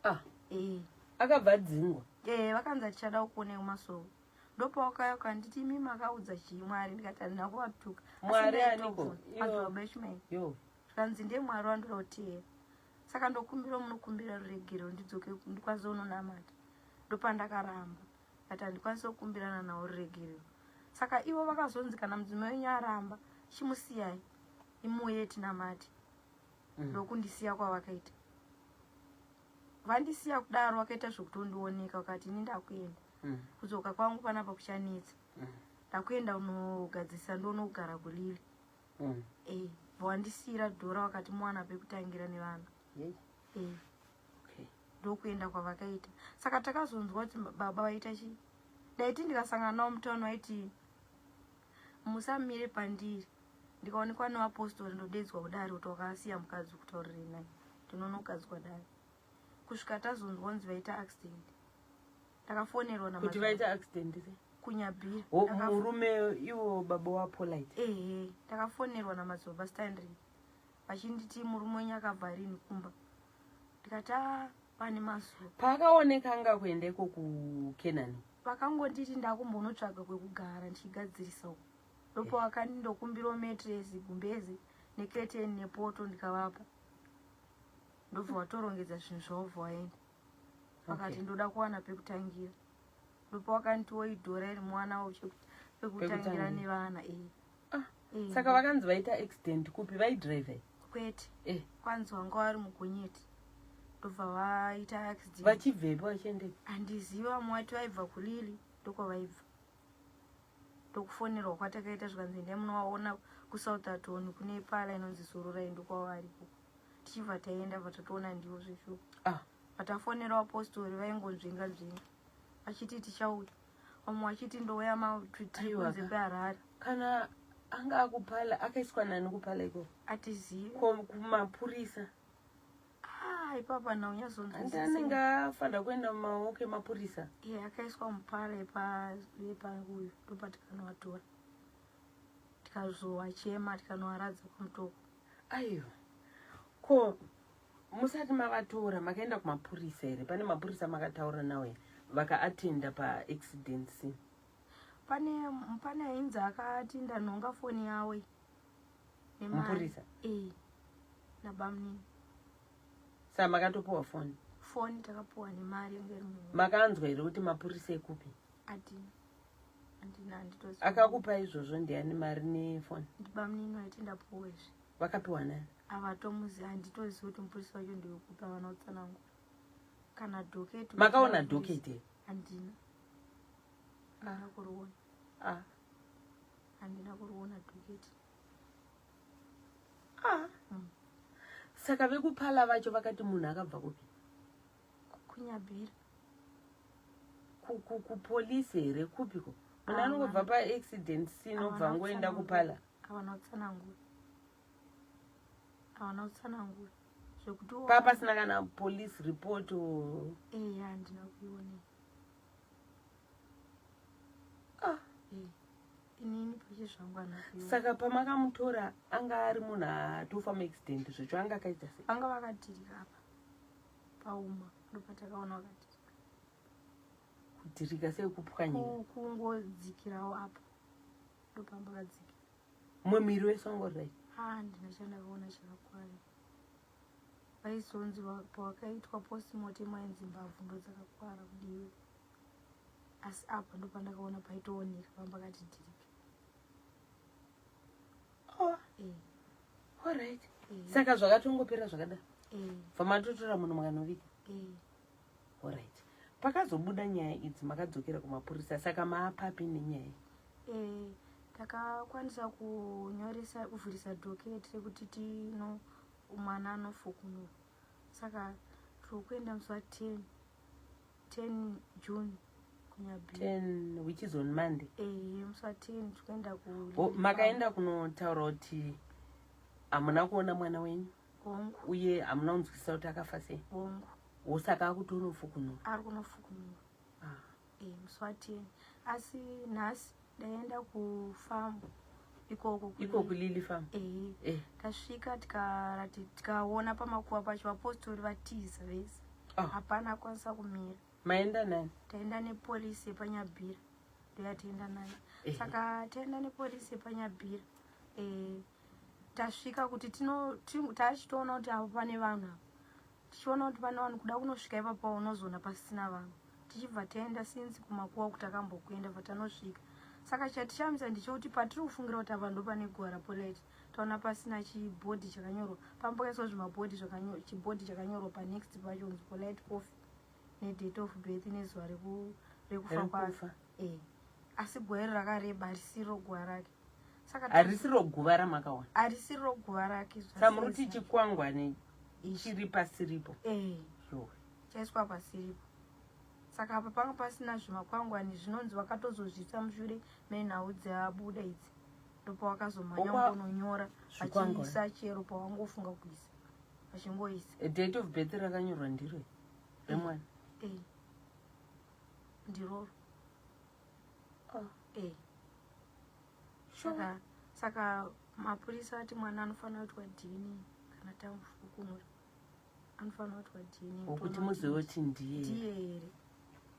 Ah, Ee. Akabva adzingwa? Ee, vakanzi, "Atichada kukuonai kumasowe." Ndopawakauya ukanditi, "Imi makaudza chii Mwari?" Ndikati, "Handina kuvatuka." Asi Mwari aniko? ndaitobvunza. Madzibaba Ishumairi. Yo. Zvikanzi, "Ndiye Mwari wandoda kuteera, saka ndokumbira munokumbira ruregero ndidzoke ndikwanise unonamata." Ndopandakaramba kati handikwanisi kukumbirana nawo ruregerero. Saka ivo vakazonzi, "Kana mudzimai wenyu aramba, chimusiyai imuuye tinamate." Ndokundisiya kwavakaita. Vandisiya kudaro, vakaita zvekutondioneka, vakati, "Ini ndakuenda, kudzoka kwangu panapa kuchanetsa. Ndakuenda unogadzirisa, ndonogara kulili." Wandisiyira dhora, wakati muwana pekutangira nevana. Yei. Ndokuenda kwavakaita. Saka takazonzwa kuti baba vaita chii. Ndaiti ndikasangana navo mutauni vaiti, "Musamire pandiri, ndikaonekwa nevapostori ndodedzwa kudare kuti wakasiya mukadzi kutaurirei naye, ndinonogadzwa dare." Kusvika tazonzwa kunzi vaita accident, ndakafonerwa Kuti vaita accident se? Kunyabhira. Oh, murume iwo baba waPolite? Ehe, ndakafonerwa namadzibaba Stanley vachinditi, "Murume wenyu akabva rini kumba?" Ndikati, "A, pane mazuva." Paakaoneka anga kuenda iko kuKenani? Vakangonditi, "Ndakumbonotsvaga kwekugara ndichigadzirisa uko." Ndopo vakandindokumbirawo mattress, gumbezi neketeni nepoto, ndikavapa. Ndobva vatorongedza zvinhu zvavo, bva vaenda. Vakati, "Ndoda kuwana pekutangira." Ndopo vakanditiwo, "Idhora iri muwanawo pekutangira Pekutangira. nevana." Ah, Eh. Saka vakanzi vaita accident kupi? Vaidhiraivha? Kwete. Kwanzi vanga vari mugonyeti, ndobva vaita accident. Vachibvepi vachiendepi? Handizivi. Vamwe vati vaibva kulili, ndokwavaibva. Ndokufonerwa kwatakaita, zvikanzi, "Endai munovaona kuSoutherton, kune pala inonzi Zororai, ndokwavariko." Tichibva taenda, bva tatoona ndiwo zveshuwa. Vatafonera vapostori vaingonzvenga nzvenga vachiti, "Tichauya." Vamwe vachiti, "Ndouya matitiri Aiwa kunze ka. kweHarare." Kana anga akupala, akaiswa nani kupala ikoko? Atizivi. Ko kumapurisa? Ah, ipapa Handi naunyazonzwisisa. anenge afanira kuenda mumaoko emapurisa. Iye akaiswa mupala yepauyu, ndopatikanovatora, tikazowachema, tikanovaradza kwamutoko. Aiwa, ko musati mavatora makaenda kumapurisa here? Pane mapurisa makataura nawo here vakaatenda paaccident scene? Pane ainzi akati ndanhonga foni yawe nemari. Mupurisa? Eh. Nabamunini. Saka makatopiwa foni? Foni takapiwa nemari yange iri muhomwe. Makanzwa here kuti mapurisa ekupi? Adina, handina, handitozivi. Akakupa izvozvo ndiani, mari nefoni? Ndibamunini vaiti ndapuwa izvi. Vakapiwa nani? Avatomuzivi, handitozivi kuti mupurisa wacho ndewekupi, havana kutsanangura kana docket. Makaona docket here? Handina, handina kuriona. Ah. Handina kuriona docket. Ah. Saka vekupala vacho vakati munhu akabva kupi? KuNyabhira. Kupolisi here, kupiko? Munhu Ah, anongobva paaccident scene obva Havana angoenda kutsanangura. kupala? Havana kutsanangura, havana kutsanangura zvekuti Pa pasina kana police report o? Eya, handina kuiona. Ah. Eh, inini pache zvangu handina kuiona. Saka pamakamutora anga ari munhu atofa muaccident zvecho, anga akaita sei? Vanga vakadhirika apa pauma, ndopatakaona vakadhirika. Kudhirika sei, kupwanyika? Kungodzikirawo apa, ndopamba vakadzikira. Mumiri wese wanga right? Ha, handina chandakaona chakakwara. Vaizonzi pawakaitwa postmortem ainzi mbabvu ndo dzakakwara kudiwe, asi apa ndopandakaona paitooneka pambakati dhirika. Oh, Eh, alright. Eh. Saka zvakatongopera zvakadaro? Eh. Bva matotora munhu mukanoviga? Eh. Alright, pakazobuda nyaya idzi makadzokera kumapurisa, saka maapapi nenyaya? Eh, takakwanisa kunyoresa, kuvhurisa docket rekuti tino mwana anofukunurwa. Saka tiri kuenda musi wa10 10 June kuNyabhira. 10, which is on Monday? Eh, musi wa10 tiri kuenda ku Oh, makaenda kunotaura kuti hamuna kuona mwana wenyu? Hongu. Uye hamuna kunzwisisa kuti akafa sei? Hongu. Wosaka akutonofukunurwa? Ari kunofukunurwa. Ah. Eh, musi wa10. Asi nhasi ndaenda kufamu ikoko. Iko kuLily Farm? Eh. Eh. Tasvika tikarati tikaona pamakuva pacho vapostori vatiza vese. Ah. Hapana akwanisa kumira. Maenda nani? Taenda nepolisi yepaNyabhira, ndoyataenda nayo. Ehe. Saka taenda nepolisi yepaNyabhira, tasvika kuti tachitoona kuti apo pane vanhu apa, tichiona kuti pane vanhu, kuda kunosvika ipapo unozoona pasina vanhu. Tichibva taenda sinzi kumakuva kuti akambokuenda patanosvika. Saka chatishamisa ndechekuti patiri kufungira kuti apa ndo pane guva raPolite, taona pasina chibhodhi chakanyorwa. Pambokaiswa zvimabhodhi, chibhodhi chakanyorwa panext pacho kunzi Polite Coffee nedate of birth nezuva rekufa kwake. Rekufa. Eh, asi guva iri rakareba, harisiro guva rake. Saka Harisiro guva ramakaona? Harisiro guva rake. Saka muri kuti chikwangwani Ichi. chiri pasiripo? Eh. Yo. Chaiswa pasiripo. Saka apa panga pasina zvimakwangwani, zvinonzi vakatozozvisa mushure menhau dzabuda idzi, ndopawakazomhanya ngononyora. Zvikwangwani. Vachiisa chero pawangofunga kuisa, vachingoisa. Date of birth rakanyorwa ndiro remwana? Eh, ndiroro. Oh. Eh. Saka mapurisa ati mwana anofanira kuitwa DNA kana tamufukunura, anofanira kuitwa DNA. Wokuti toona muzive kuti kuti ndiye. Ndiye here.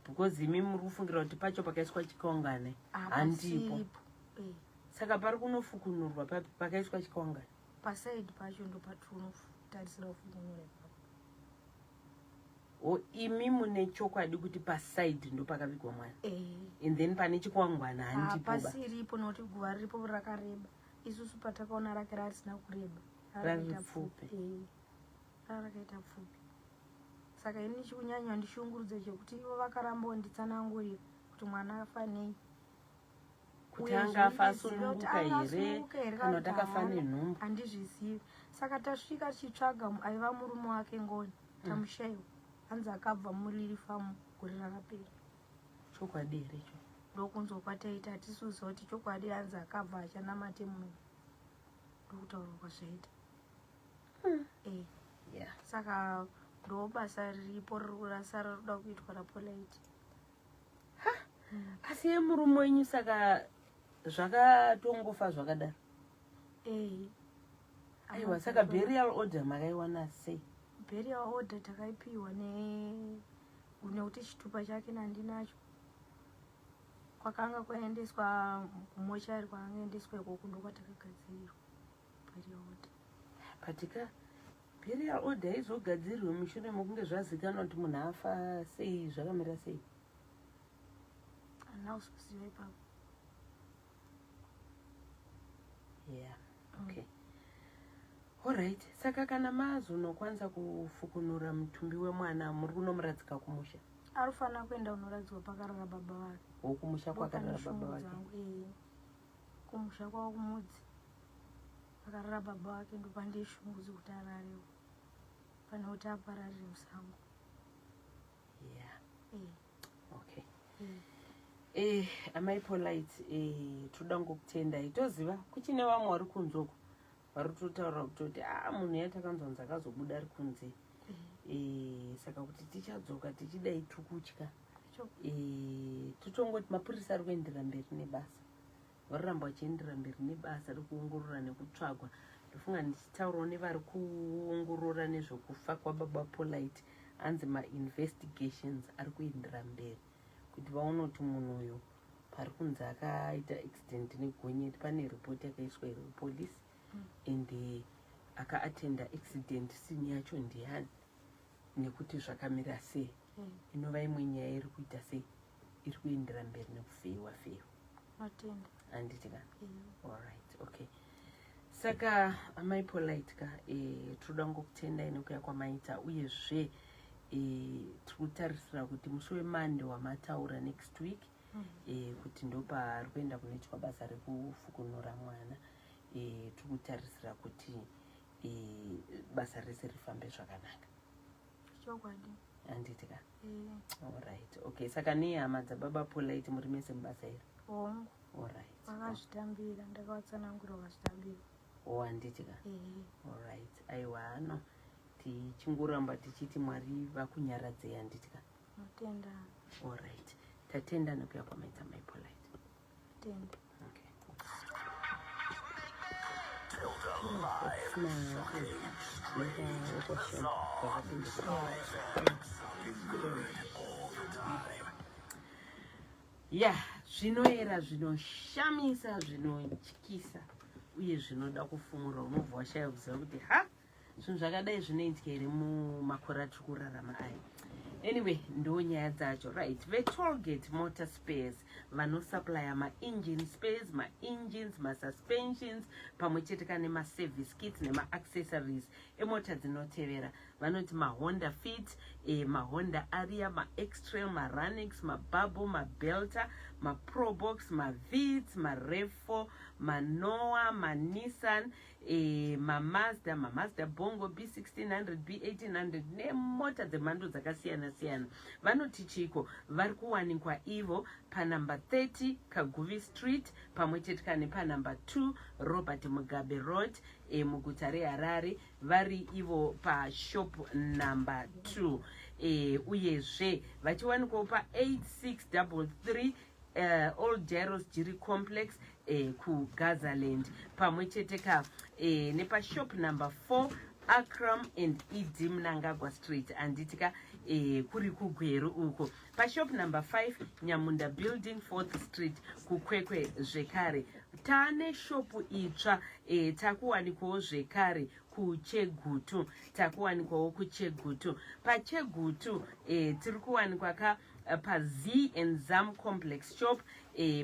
Because imi muri kufungira kuti pacho pakaiswa chikwangwani handipo. Hapasipo. Eh. Saka pari kunofukunurwa papi pakaiswa chikwangwani? Pasaidi pacho ndo patinotarisira kufukunura ipapo. O, imi mune chokwadi kuti pasaidi ndo pakavigwa mwana? Eh. And then pane chikwangwani handipo ba? Hapasiripo, nokuti guva riripo rakareba. Isusu patakaona rake rarisina kureba. Rari Rakaita pfupi. Eh, rarakaita pfupi. Saka ini chikunyanya ndishungurudza chekuti ivo vakaramba nditsanangurira kuti mwana afa nei. Kuti Uye anga afa zvinondiziva kuti asununguka anga here asununguka here kana kuti akafa haana. nenhumbu? Handizvizivi. Saka tasvika tichitsvaga aiva murume wake Ngoni, tamushayiwa. Hanzi akabva muLily Farm gore rakapera. Chokwadi here icho? Ndokunzwa kwataita, hatisi kuziva kuti chokwadi. Hanzi akabva achanamate muno, ndokutaurwa kwazvaita. Eh. Saka ndo basa riripo riri kurasa rinoda kuitwa raPolite. Asi yemurume wenyu saka zvakatongofa zvakadaro? Eh. Aiwa, saka burial order makaiwana sei? Burial order takaipiwa nekuti chitupa chake nandinacho, kwakanga kwaendeswa kumochari, kwaangaendeswa ikoko ndokwatakagadzirirwa burial order. Patika Burial order izogadzirwe mushure mekunge zvazikanwa kuti munhu afa sei, zvakamira sei? Handina kuzoziva ipapo. Yeah, okay. Alright, saka kana mazonokwanisa kufukunura mutumbi wemwana, muri kunomuradzika kumusha? Ari kufanira kuenda kunoradzikwa pakarara baba vake. Wokumusha kwakarara baba Ndopane vake? shungu dzangu, eh. Kumusha kwavo kumudzi pakarara baba vake, ndopande shungu dzekuti ararewo pane kuti apararire musango. Eh. Okay. Eh. Amai Polite, toda ngokutendai. Toziva kuchine vamwe vari kunze uko vari kutotaura kutoti a munhu yatakanzwanzi akazobuda ari kunze. Saka kuti tichadzoka tichidai tukutya. Totongoti mapurisa ari kuendera mberi nebasa, varoramba vachiendera mberi nebasa rekuongorora nekutsvagwa. Ndofunga ndichitaurawo nevari kuongorora nezvekufa kwababa Polite, anzi mainvestigations ari kuendera mberi kuti vaone kuti munhu uyu pari kunzi akaita accident negonyeti, pane ripoti yakaiswa here kupolisi and akaatenda accident scene yacho ndiani, nekuti zvakamira sei. Inova imwe nyaya iri kuita sei, iri kuendera mberi nekufeiwa feiwa. Matenda. Handiti ka? Eh. Alright, okay. Saka amai Polite ka, toda ngokutendai nekuya kwamaita. Uyezve tiri kutarisira kuti musi weMonday wamataura, next week, kuti ndopari kuenda kunoitwa basa rekufukunura mwana. Tiri kutarisira kuti basa rese rifambe zvakanaka. Chokwadi. Handiti ka? Eh. Alright, okay. Saka nehama dzababa Polite, muri mese mubasa iri? Hongu. Alright. Vakazvitambira, ndakavatsanangura, vakazvitambira. O, handiti ka? Eh. Alright, aiwa, no, tichingoramba tichiti Mwari vakunyaradzei, handiti ka? Matenda. Alright, tatenda nekuya kwamaita, mai Polite. Tenda. Okay. Tilda Live. Sounding good all the time. Ya, zvinoera, zvinoshamisa, zvinotyisa uye zvinoda kufumura. Unobva washaya kuziva kuti ha, zvinhu zvakadai zvinoitika here mumakore atiri kurarama aya? Anyway, ndo nyaya dzacho. Right, veTollgate Motor Spares vanosupplya maengine spares, maengines, masuspensions, pamwe chete ka nemaservice kits nemaaccessories emota dzinotevera. Vanoti maHonda Fit, maHonda Aria, maX-Trail, maRunx, maBubble, maBelta, maProbox, maVits, maRev4, maNoah, maNissan, maMazda, maMazda Bongo, B1600, B1800 nemota dzemhando dzakasiyana-siyana. Vanoti chiko, vari kuwanikwa ivo panumber 30 Kaguvi Street, pamwe chete ka nepanumber 2 Robert Mugabe Road, muguta reHarare. Vari ivo pashop number 2. Uyezve vachiwanikwawo pa8633 Old Jairos Jiri Complex, kuGazaland, pamwe chete ka nepashop number 4 Akram and ED Mnangagwa Street, handiti ka? Kuri kuGweru uko, pashop number 5 Nyamunda Building, 4th Street, kuKwekwe zvekare. Taane shopu itsva, takuwanikwawo zvekare kuChegutu. Takuwanikwawo kuChegutu. PaChegutu tiri kuwanikwa ka paZ and Zam Complex shop,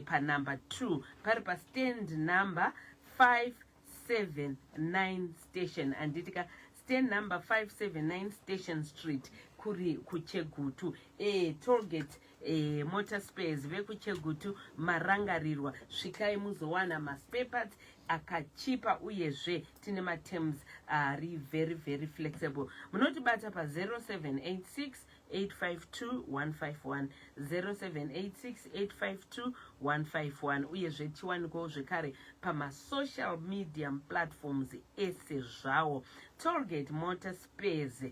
panumber 2, pari pastand number 579 Station, handiti ka? Stand number 579 Station Street, kuri kuChegutu. Tollgate Motor Spares vekuChegutu, marangarirwa. Svikai muzowana maspare parts akachipa, uyezve tine materms ari very very flexible. Munotibata pa0786 852 151, 0786 852 151. Uyezve tiwanikwawo zvekare pamasocial media platforms ese zvawo. Tollgate Motor Spares,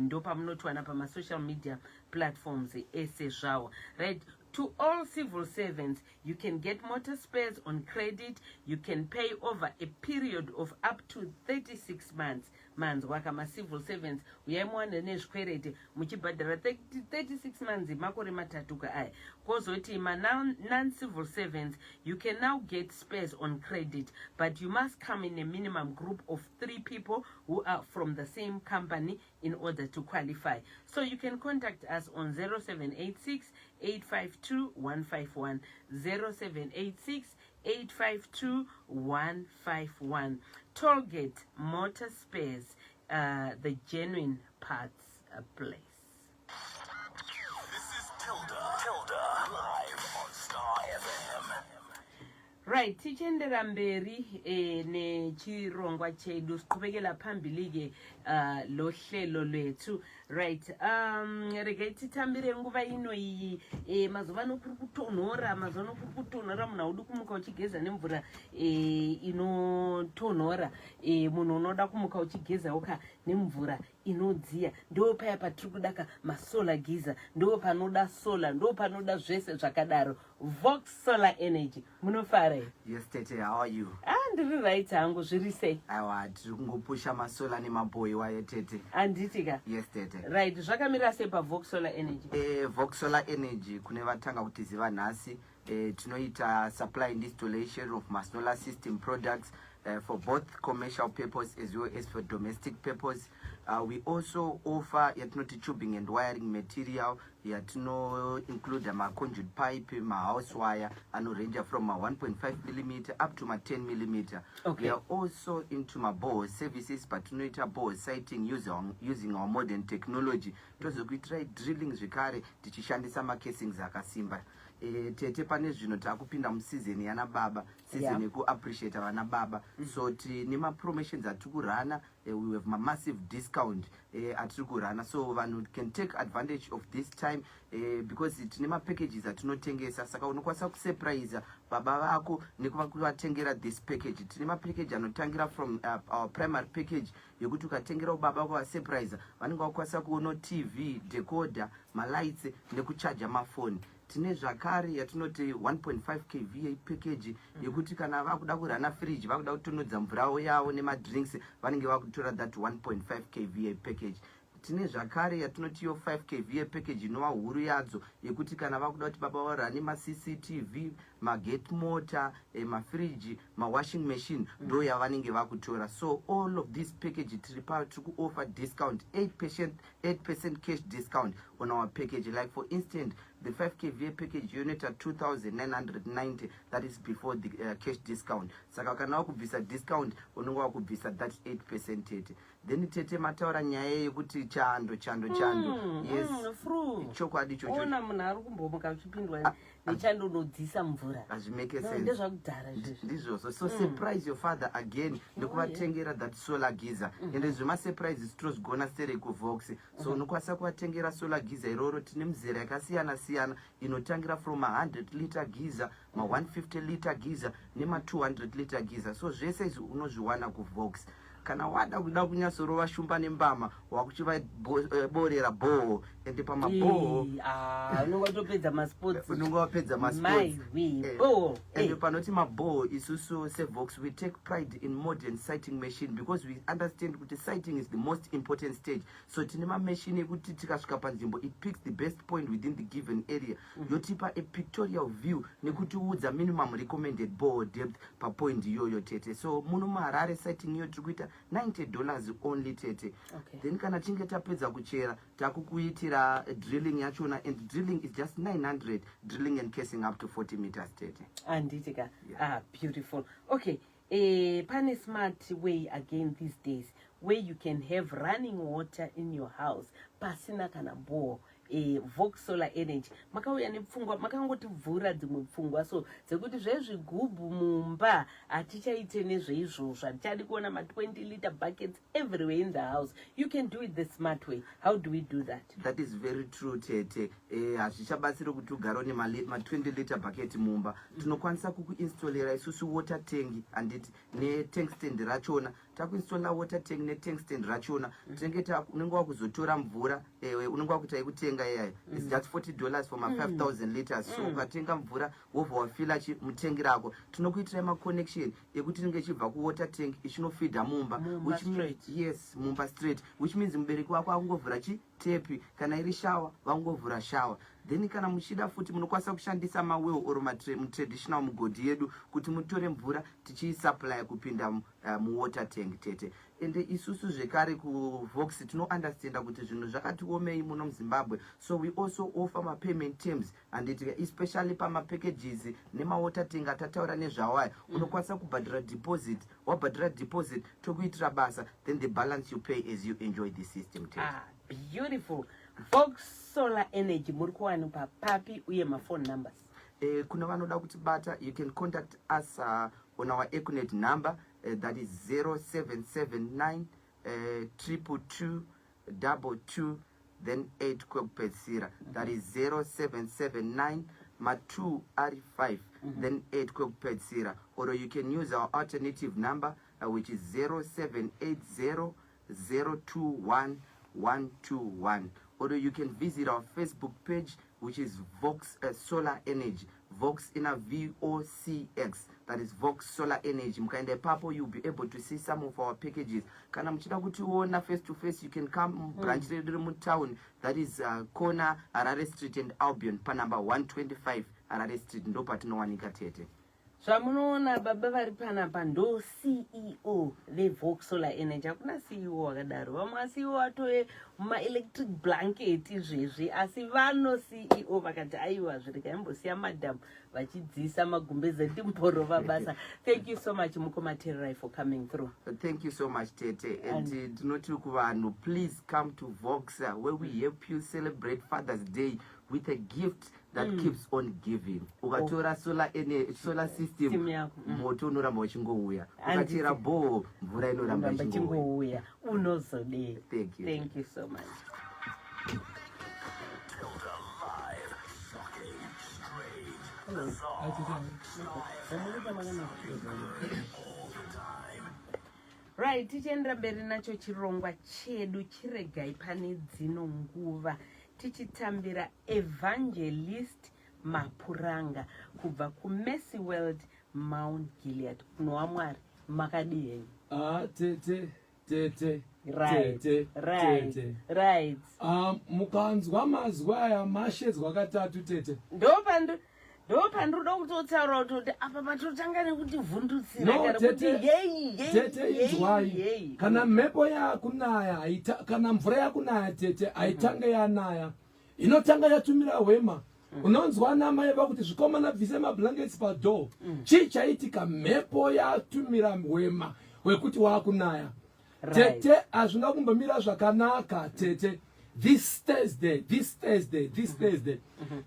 ndo pamunotiwana pamasocial media platforms ese zvawo. Right. To all civil servants, you can get motor spares on credit. You can pay over a period of up to 36 months. Manzwa kama-civil servants, uyai muwane nezvikwereti muchibhadhara 36 months, makore 3 ka aya. Kwozoti ma-non-civil servants, you can now get spares on credit, but you must come in a minimum group of three people who are from the same company in order to qualify. So you can contact us on 0786 852 151, 0786 852 151. Tollgate Motor Spares, the genuine parts place. This is Tilda. Tilda. Live on Star FM. Right, tichiendera mberi nechirongwa chedu, siqhubekela phambili-ke lohlelo lwethu. Right, regai titambire nguva ino iyi. Mazuva ano kuri kutonhora, mazuva ano kuri kutonhora. Munhu haudi kumuka uchigeza nemvura inotonhora. Munhu unoda kumuka uchigezawo ka nemvura inodziya. Ndo paya patiri kudaka masolar geyser, ndo panoda solar, ndo panoda zvese zvakadaro. Vox Solar Energy, munofara here? Yes, tete, how are you? Ah, ndiri right hangu, zviri sei? Aiwa, tiri kungopusha masolar nemabhoi wayo, tete. Handiti ka? Yes, tete. Right, zvakamira sei paVox Solar Energy? Vox Solar Energy, kune vatanga kutiziva nhasi, tinoita supply and installation of masolar system products for both commercial purpose as well as for domestic purpose. We also offer yatinoti tubing and wiring material, yatino include maconduit pipe, mahouse wire anorange from ma1.5 millimeter up to ma10 millimeter. We are also into maborehole services, patinoita borehole siting using our modern technology, tozokuitirai drilling zvekare tichishandisa macasings akasimba. Tete, pane zvino taakupinda museason yana baba, season yekuappreciata vana baba. So tine mapromotions atiri kurana. We have mamassive discount atiri kurana, so vanhu can take advantage of this time because tine mapackages atinotengesa. Saka unokwanisa kusurprise baba vako nekuvatengera this package. Tine mapackage anotangira from our primary package, yekuti ukatengerawo baba kuvasurprise, vanenge vakwanisa kuona TV, decoder, malights nekuchaja mafoni. Tine zvakare yatinoti 1.5 kVA package, yekuti kana vakuda kurana fridge, vakuda kutonodza mvura yavo nemadrinks, vanenge vakutora that 1.5 kVA package. Tine zvakare yatinoti yo 5 kVA package, inova huru yadzo, yekuti kana vakuda kuti baba varane maCCTV, magate motor, mafriji, mawashing machine, ndo yavanenge vakutora. So all of this package tiri pa tiri kuoffer discount, 8% cash discount on our package. Like for instance, the 5 kVA package yonoita 2990, that is before the cash discount. Saka kana wakubvisa discount, unenge wakubvisa that 8%, tete. Then tete, mataura nyaya yekuti chando, chando, chando. Yes. Fru. Chokwadi chocho. Ona munhu ari kumbomuka uchipindwa nechando, unodzisa mvura. Hazvimake No, sense. ndezvakudhara izvezvi. Ndizvozvo. So surprise your father again nekuvatengera that solar geyser. Ende zvemasurprises tinozvigona sere kuVox. So unokwanisa kuvatengera solar geyser iroro. Tine mizera yakasiyana siyana inotangira from ma100 liter geyser, ma150 liter geyser nema200 liter geyser. So zvese izvi unozviwana kuVox. Kana wada kuda kunyatsorova shumba nembama, wakuchivaborera borehole. Ende pamaborehole Ah, unonge watopedza masports. Unonge wapedza masports. Maiwe, borehole. And panoti maborehole, isusu seVox we take pride in modern siting machine, because we understand kuti siting is the most important stage. So tine mamachine ekuti tikasvika panzvimbo, it picks the best point within the given area, yotipa a pictorial view nekutiudza minimum recommended borehole depth papoint iyoyo, tete. So muno muHarare, siting iyo tiri kuita $90 only, tete. Then kana tinge tapedza kuchera, takukuitira drilling yachona, and drilling is just 900, drilling and casing up to 40 meters, tete. Anditi ka? Yeah. Ah, beautiful. Okay, pane smart way again these days where you can have running water in your house pasina kana borehole. Vox Solar Energy makauya nepfungwa, makangotivhura dzimwe pfungwa so dzekuti zvezvigubhu mumba hatichaite nezveizvozvo. Hatichadi kuona ma20 liter buckets everywhere in the house. You can do it the smart way. How do we do that? That is very true, tete. Hazvichabatsiri kuti ugare une ma20 liter bucket mumba. Tinokwanisa kukuinstallera isusu water tank, handiti, netank stand rachona. Takuinstalla water tank netank stand rachona. Tinenge unenge wakuzotora mvura, unenge wakuita yekutenga iyayo. It's just $40 for ma 5000 liters. So ukatenga mvura, wobva wafila mutengi rako. Tinokuitirai maconnection ekuti inenge ichibva kuwater tank ichinofidha mumba. Mumba Which means, straight. Yes, mumba straight, which means mubereki wako akungovhura chitepi, kana iri shower vangovhura shower. Then kana muchida futi, munokwanisa kushandisa mawell or mutraditional mugodhi yedu kuti mutore mvura tichiisupply kupinda muwater tank, tete. Ende isusu zvekare kuVox tinoundestanda kuti zvinhu zvakati omei muno muZimbabwe, so we also offer mapayment terms, handiti? Especially pamapackages nemawater tank atataura nezvawo aya, unokwanisa kubhadhara deposit. Wabhadhara deposit, tokuitira basa, then the balance you pay as you enjoy the system, tete. Ah, beautiful. Vox Solar Energy muri kuwanikwa papi, uye mafone numbers? Kune vanoda kutibata, you can contact us on our Econet number, that is 0779 222 22 then 8 kwekupedzisira. That is 0779 ma2 ari 5, then 8 kwekupedzisira. Or you can use our alternative number, which is 0780 021 121. Or you can visit our Facebook page, which is Vox Solar Energy. Vox in a VOCX, that is Vox Solar Energy. Mukaenda ipapo, you'll be able to see some of our packages. Kana muchida kutiona face to face, you can come branch redu riri mutown, that is corner Harare Street and Albion, panumber 125 Harare Street, ndo patinowanika, tete. Zvamunoona baba vari panapa ndo CEO veVox Solar Energy. Hakuna CEO wakadaro. Vamwe vaCEO atove mumaelectric blanket izvezvi, asi vano CEO vakati, "Aiwa, zvirikaimbosiya madhamu vachidzisa magumbeze, ndimborova basa." Thank you so much, mukoma Tererai, for coming through. Thank you so much, tete. And ndinoti kuvanhu, please come to Vox, where we help you celebrate Father's Day with a gift that keeps on giving. Ukatora solar system, System yako. moto unoramba uchingouya. Handiti. Ukachera bhoho, mvura inoramba ramba ichingouya. Chingouya, unozodei? Thank you. Thank you so much. Tilda Live. Shocking, strange, bizarre. All the time. Right, tichiendera mberi nacho chirongwa chedu chiregai pane dzino nguva tichitambira Evangelist Mapuranga kubva kuMercy World Mount Gilead. Munhu waMwari, makadii henyu? Ah, tete, tete, tete, tete. Ah, mukanzwa mazwi aya mashedzwa katatu, tete. Ndopandinoda kutotaura kutoti apa patotanga nekuti vhundutsira No, kana kuti tete, yei yei tete, yei, inzwai. Yei. Kana mhepo yakunaya kana mvura yakunaya, tete, haitange yanaya, inotanga yatumira hwema. Unonzwa namai vakuti, "Zvikomana, bvise mablankets padoor." Chii chaitika? Mhepo yatumira hwema hwekuti wakunaya. Tete, hazvina kumbomira zvakanaka, tete. This Thursday, this Thursday, this Thursday,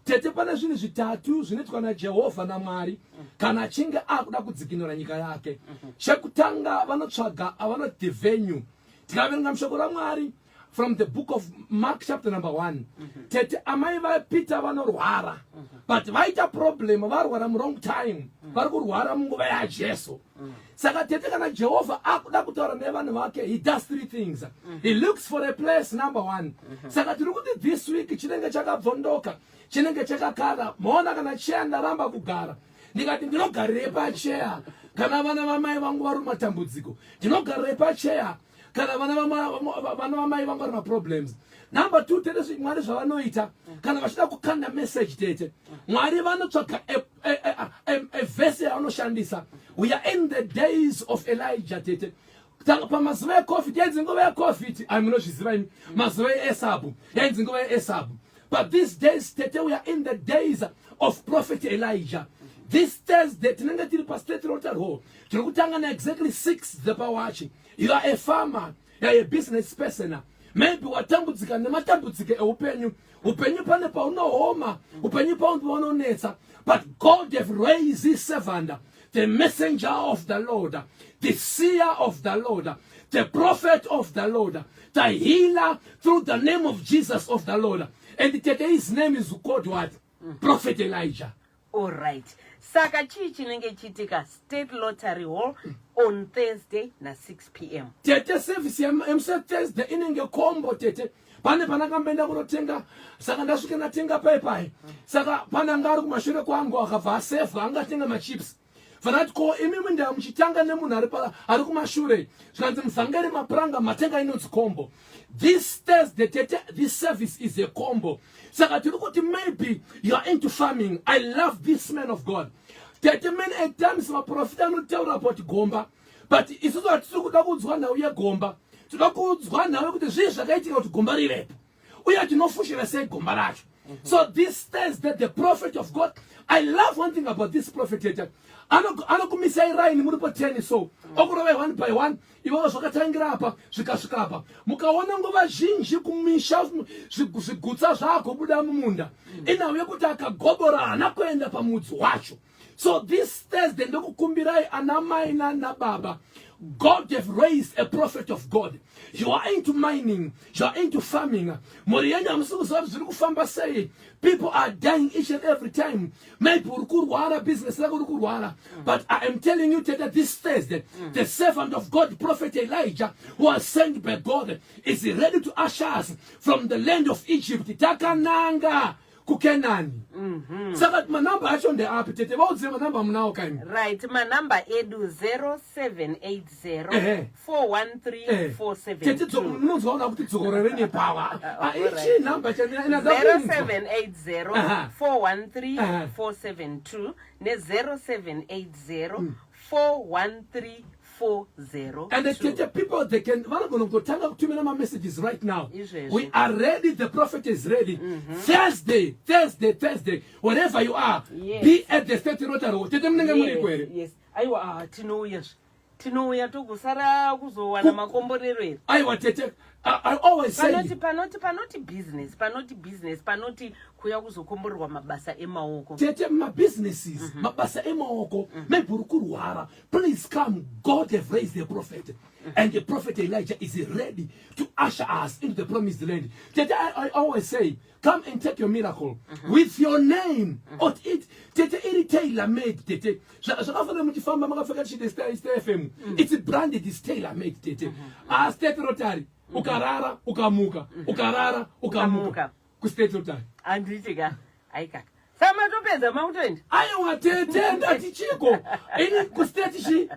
tete, pane zvinhu zvitatu zvinoitwa naJehovha naMwari kana achinge akuda kudzikinura nyika yake. Chekutanga, vanotsvaga avanoti venue. Tikaverenga mushoko raMwari from the book of Mark, chapter number 1, tete, amai vaPeter vanorwara, but vaita problem, varwara muwrong time, vari kurwara munguva yaJesu. Saka tete, kana Jehovha akuda kutaura nevanhu vake, he does three things. He looks for a place, number one. Saka tiri kuti this week chinenge chakabvondoka, chinenge chakakara. Maona, kana cheya ndaramba kugara, ndikati ndinogarirei pacheya kana vana vamai vangu vari mumatambudziko? Ndinogarirei pacheya kana vana vamai vangu vari maproblems? Number two, tete, Mwari zvavanoita kana vachida kukanda message, tete, Mwari vanotsvaga a verse yavanoshandisa. We are in the days of Elijah, tete. Tanga pamazuva eCovid, yainzi nguva yeCovid, ai munozviziva imi, mazuva eesabu, yainzi nguva yeesabu. But these days, tete, we are in the days of Prophet Elijah. This Thursday tinenge tiri paState Rotary Hall. Tiri kutanga naexactly 6 dzepawachi. You are a farmer, you are a business person, maybe watambudzika nematambudziko eupenyu. Upenyu pane paunohoma, upenyu paunonetsa, but God have raised his servant, the messenger of the Lord, the seer of the Lord, the prophet of the Lord, the healer through the name of Jesus of the Lord. And today his name is called what? Prophet Elijah. Alright. Saka chii chinenge chiitika? State Lottery Hall on Thursday na6 p.m. Tete, service yemusi Thursday inenge combo, tete. Pane panakamboenda kunotenga, saka ndasvika ndatenga pai pai, saka pananga ari kumashure kwangu akabva asevha, angatenga machips. Vanati, "Ko imimi ndaa muchitanga nemunhu ari kumashure?" Zvikanzi, "Muzangeri mapuranga matenga inonzi combo." This Thursday, tete, this service is a combo. Saka tiri kuti maybe you are into farming. I love this man of God, tete. Many at times maprofita anotaura about gomba, but isusu hatisi kuda kuudzwa nhau yegomba. Toda kuudzwa nhau yekuti zvii zvakaitika kuti gomba rivepo, uye tinofushira sei gomba racho. So this Thursday, the prophet of God, I love one thing about this prophet, tete. Anokumisai raini muripo 10, so okurovai one by one. Ivovo zvakatangira apa, zvikasvika apa. Mukaona nguva zhinji kumisha zvigutsa zvaakubuda mumunda, inhau yekuti akagobora haana kuenda pamudzi wacho. So this Thursday, ndokukumbirai ana mai nana baba, God have raised a prophet of God. You are into mining, you are into farming, mhuri yenyu hamusi kuziva kuti zviri kufamba sei. People are dying each and every time. Maybe uri kurwara, business rako uri kurwara, but I am telling you, tete, this Thursday the servant of God, Prophet Elijah, who was sent by God, is ready to usher us from the land of Egypt takananga kuKenani. Saka manamba acho ndeapi, tete? Vaudzire manamba munawo kaimi. Right, manamba edu 0780 413 Tete, 472. Munonzwaona kuti dzokorere nepawa. Ichi namba. 0780 413 472 ne0780 413 402. And the tete, people, they can, vanogona kutotanga kutumira mamessages right now. Izvezvi. We are ready, the prophet is ready. Thursday, Thursday, Thursday, wherever you are, be at the State Rotary. Tete, munenge muriko here? Yes. Aiwa, ah, tinouyazve, tinouya togosara kuzowana makomborero here? Aiwa tete, I always say Panoti business, panoti business, panoti kuya kuzokomborerwa mabasa emaoko. Tete, mabusinesses, mabasa emaoko, maybe uri kurwara, please come. God have raised a prophet, and the Prophet Elijah is ready to usher us into the promised land. Tete, I always say, come and take your miracle with your name on it. Tete, iri tailor made. Tete, zvakafanira muchifamba makapfeka chide Star FM. It's branded, is tailor made, tete. Ah, State Rotary, ukarara ukamuka, ukarara ukamuka, Ukamuka. kuState Rotary. Handiti ka? Aikaka, saka matopedza, makutoenda? Aiwa tete, ndati chiko ini kuState chi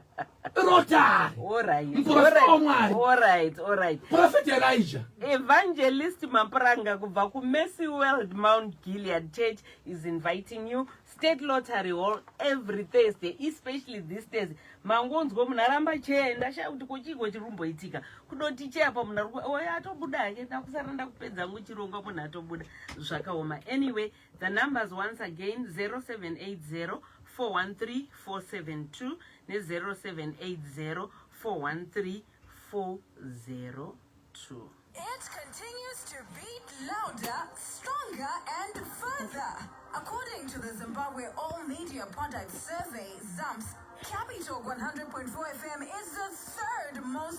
Rotary. Muprofita waMwari. Alright. Prophet Elijah. Evangelist Mapranga kubva kuMercy World Mount Gilead Church is inviting you, State Lottery Hall, every Thursday, especially this Thursday. Mangonzwa munhu aramba chienda shaya kuti kochiiko chiri kumboitika. Kudoti cheapa munhu ari oya atobuda hake, ndakusara ndakupedza ngu chirongwa, munhu atobuda. Zvakaoma. Anyway, the numbers once again, 0780 413 472 ne0780 413 402. It continues to beat louder, stronger, and further. According to the Zimbabwe All Media Products Survey, ZAMS, Capital 100.4 FM is the third most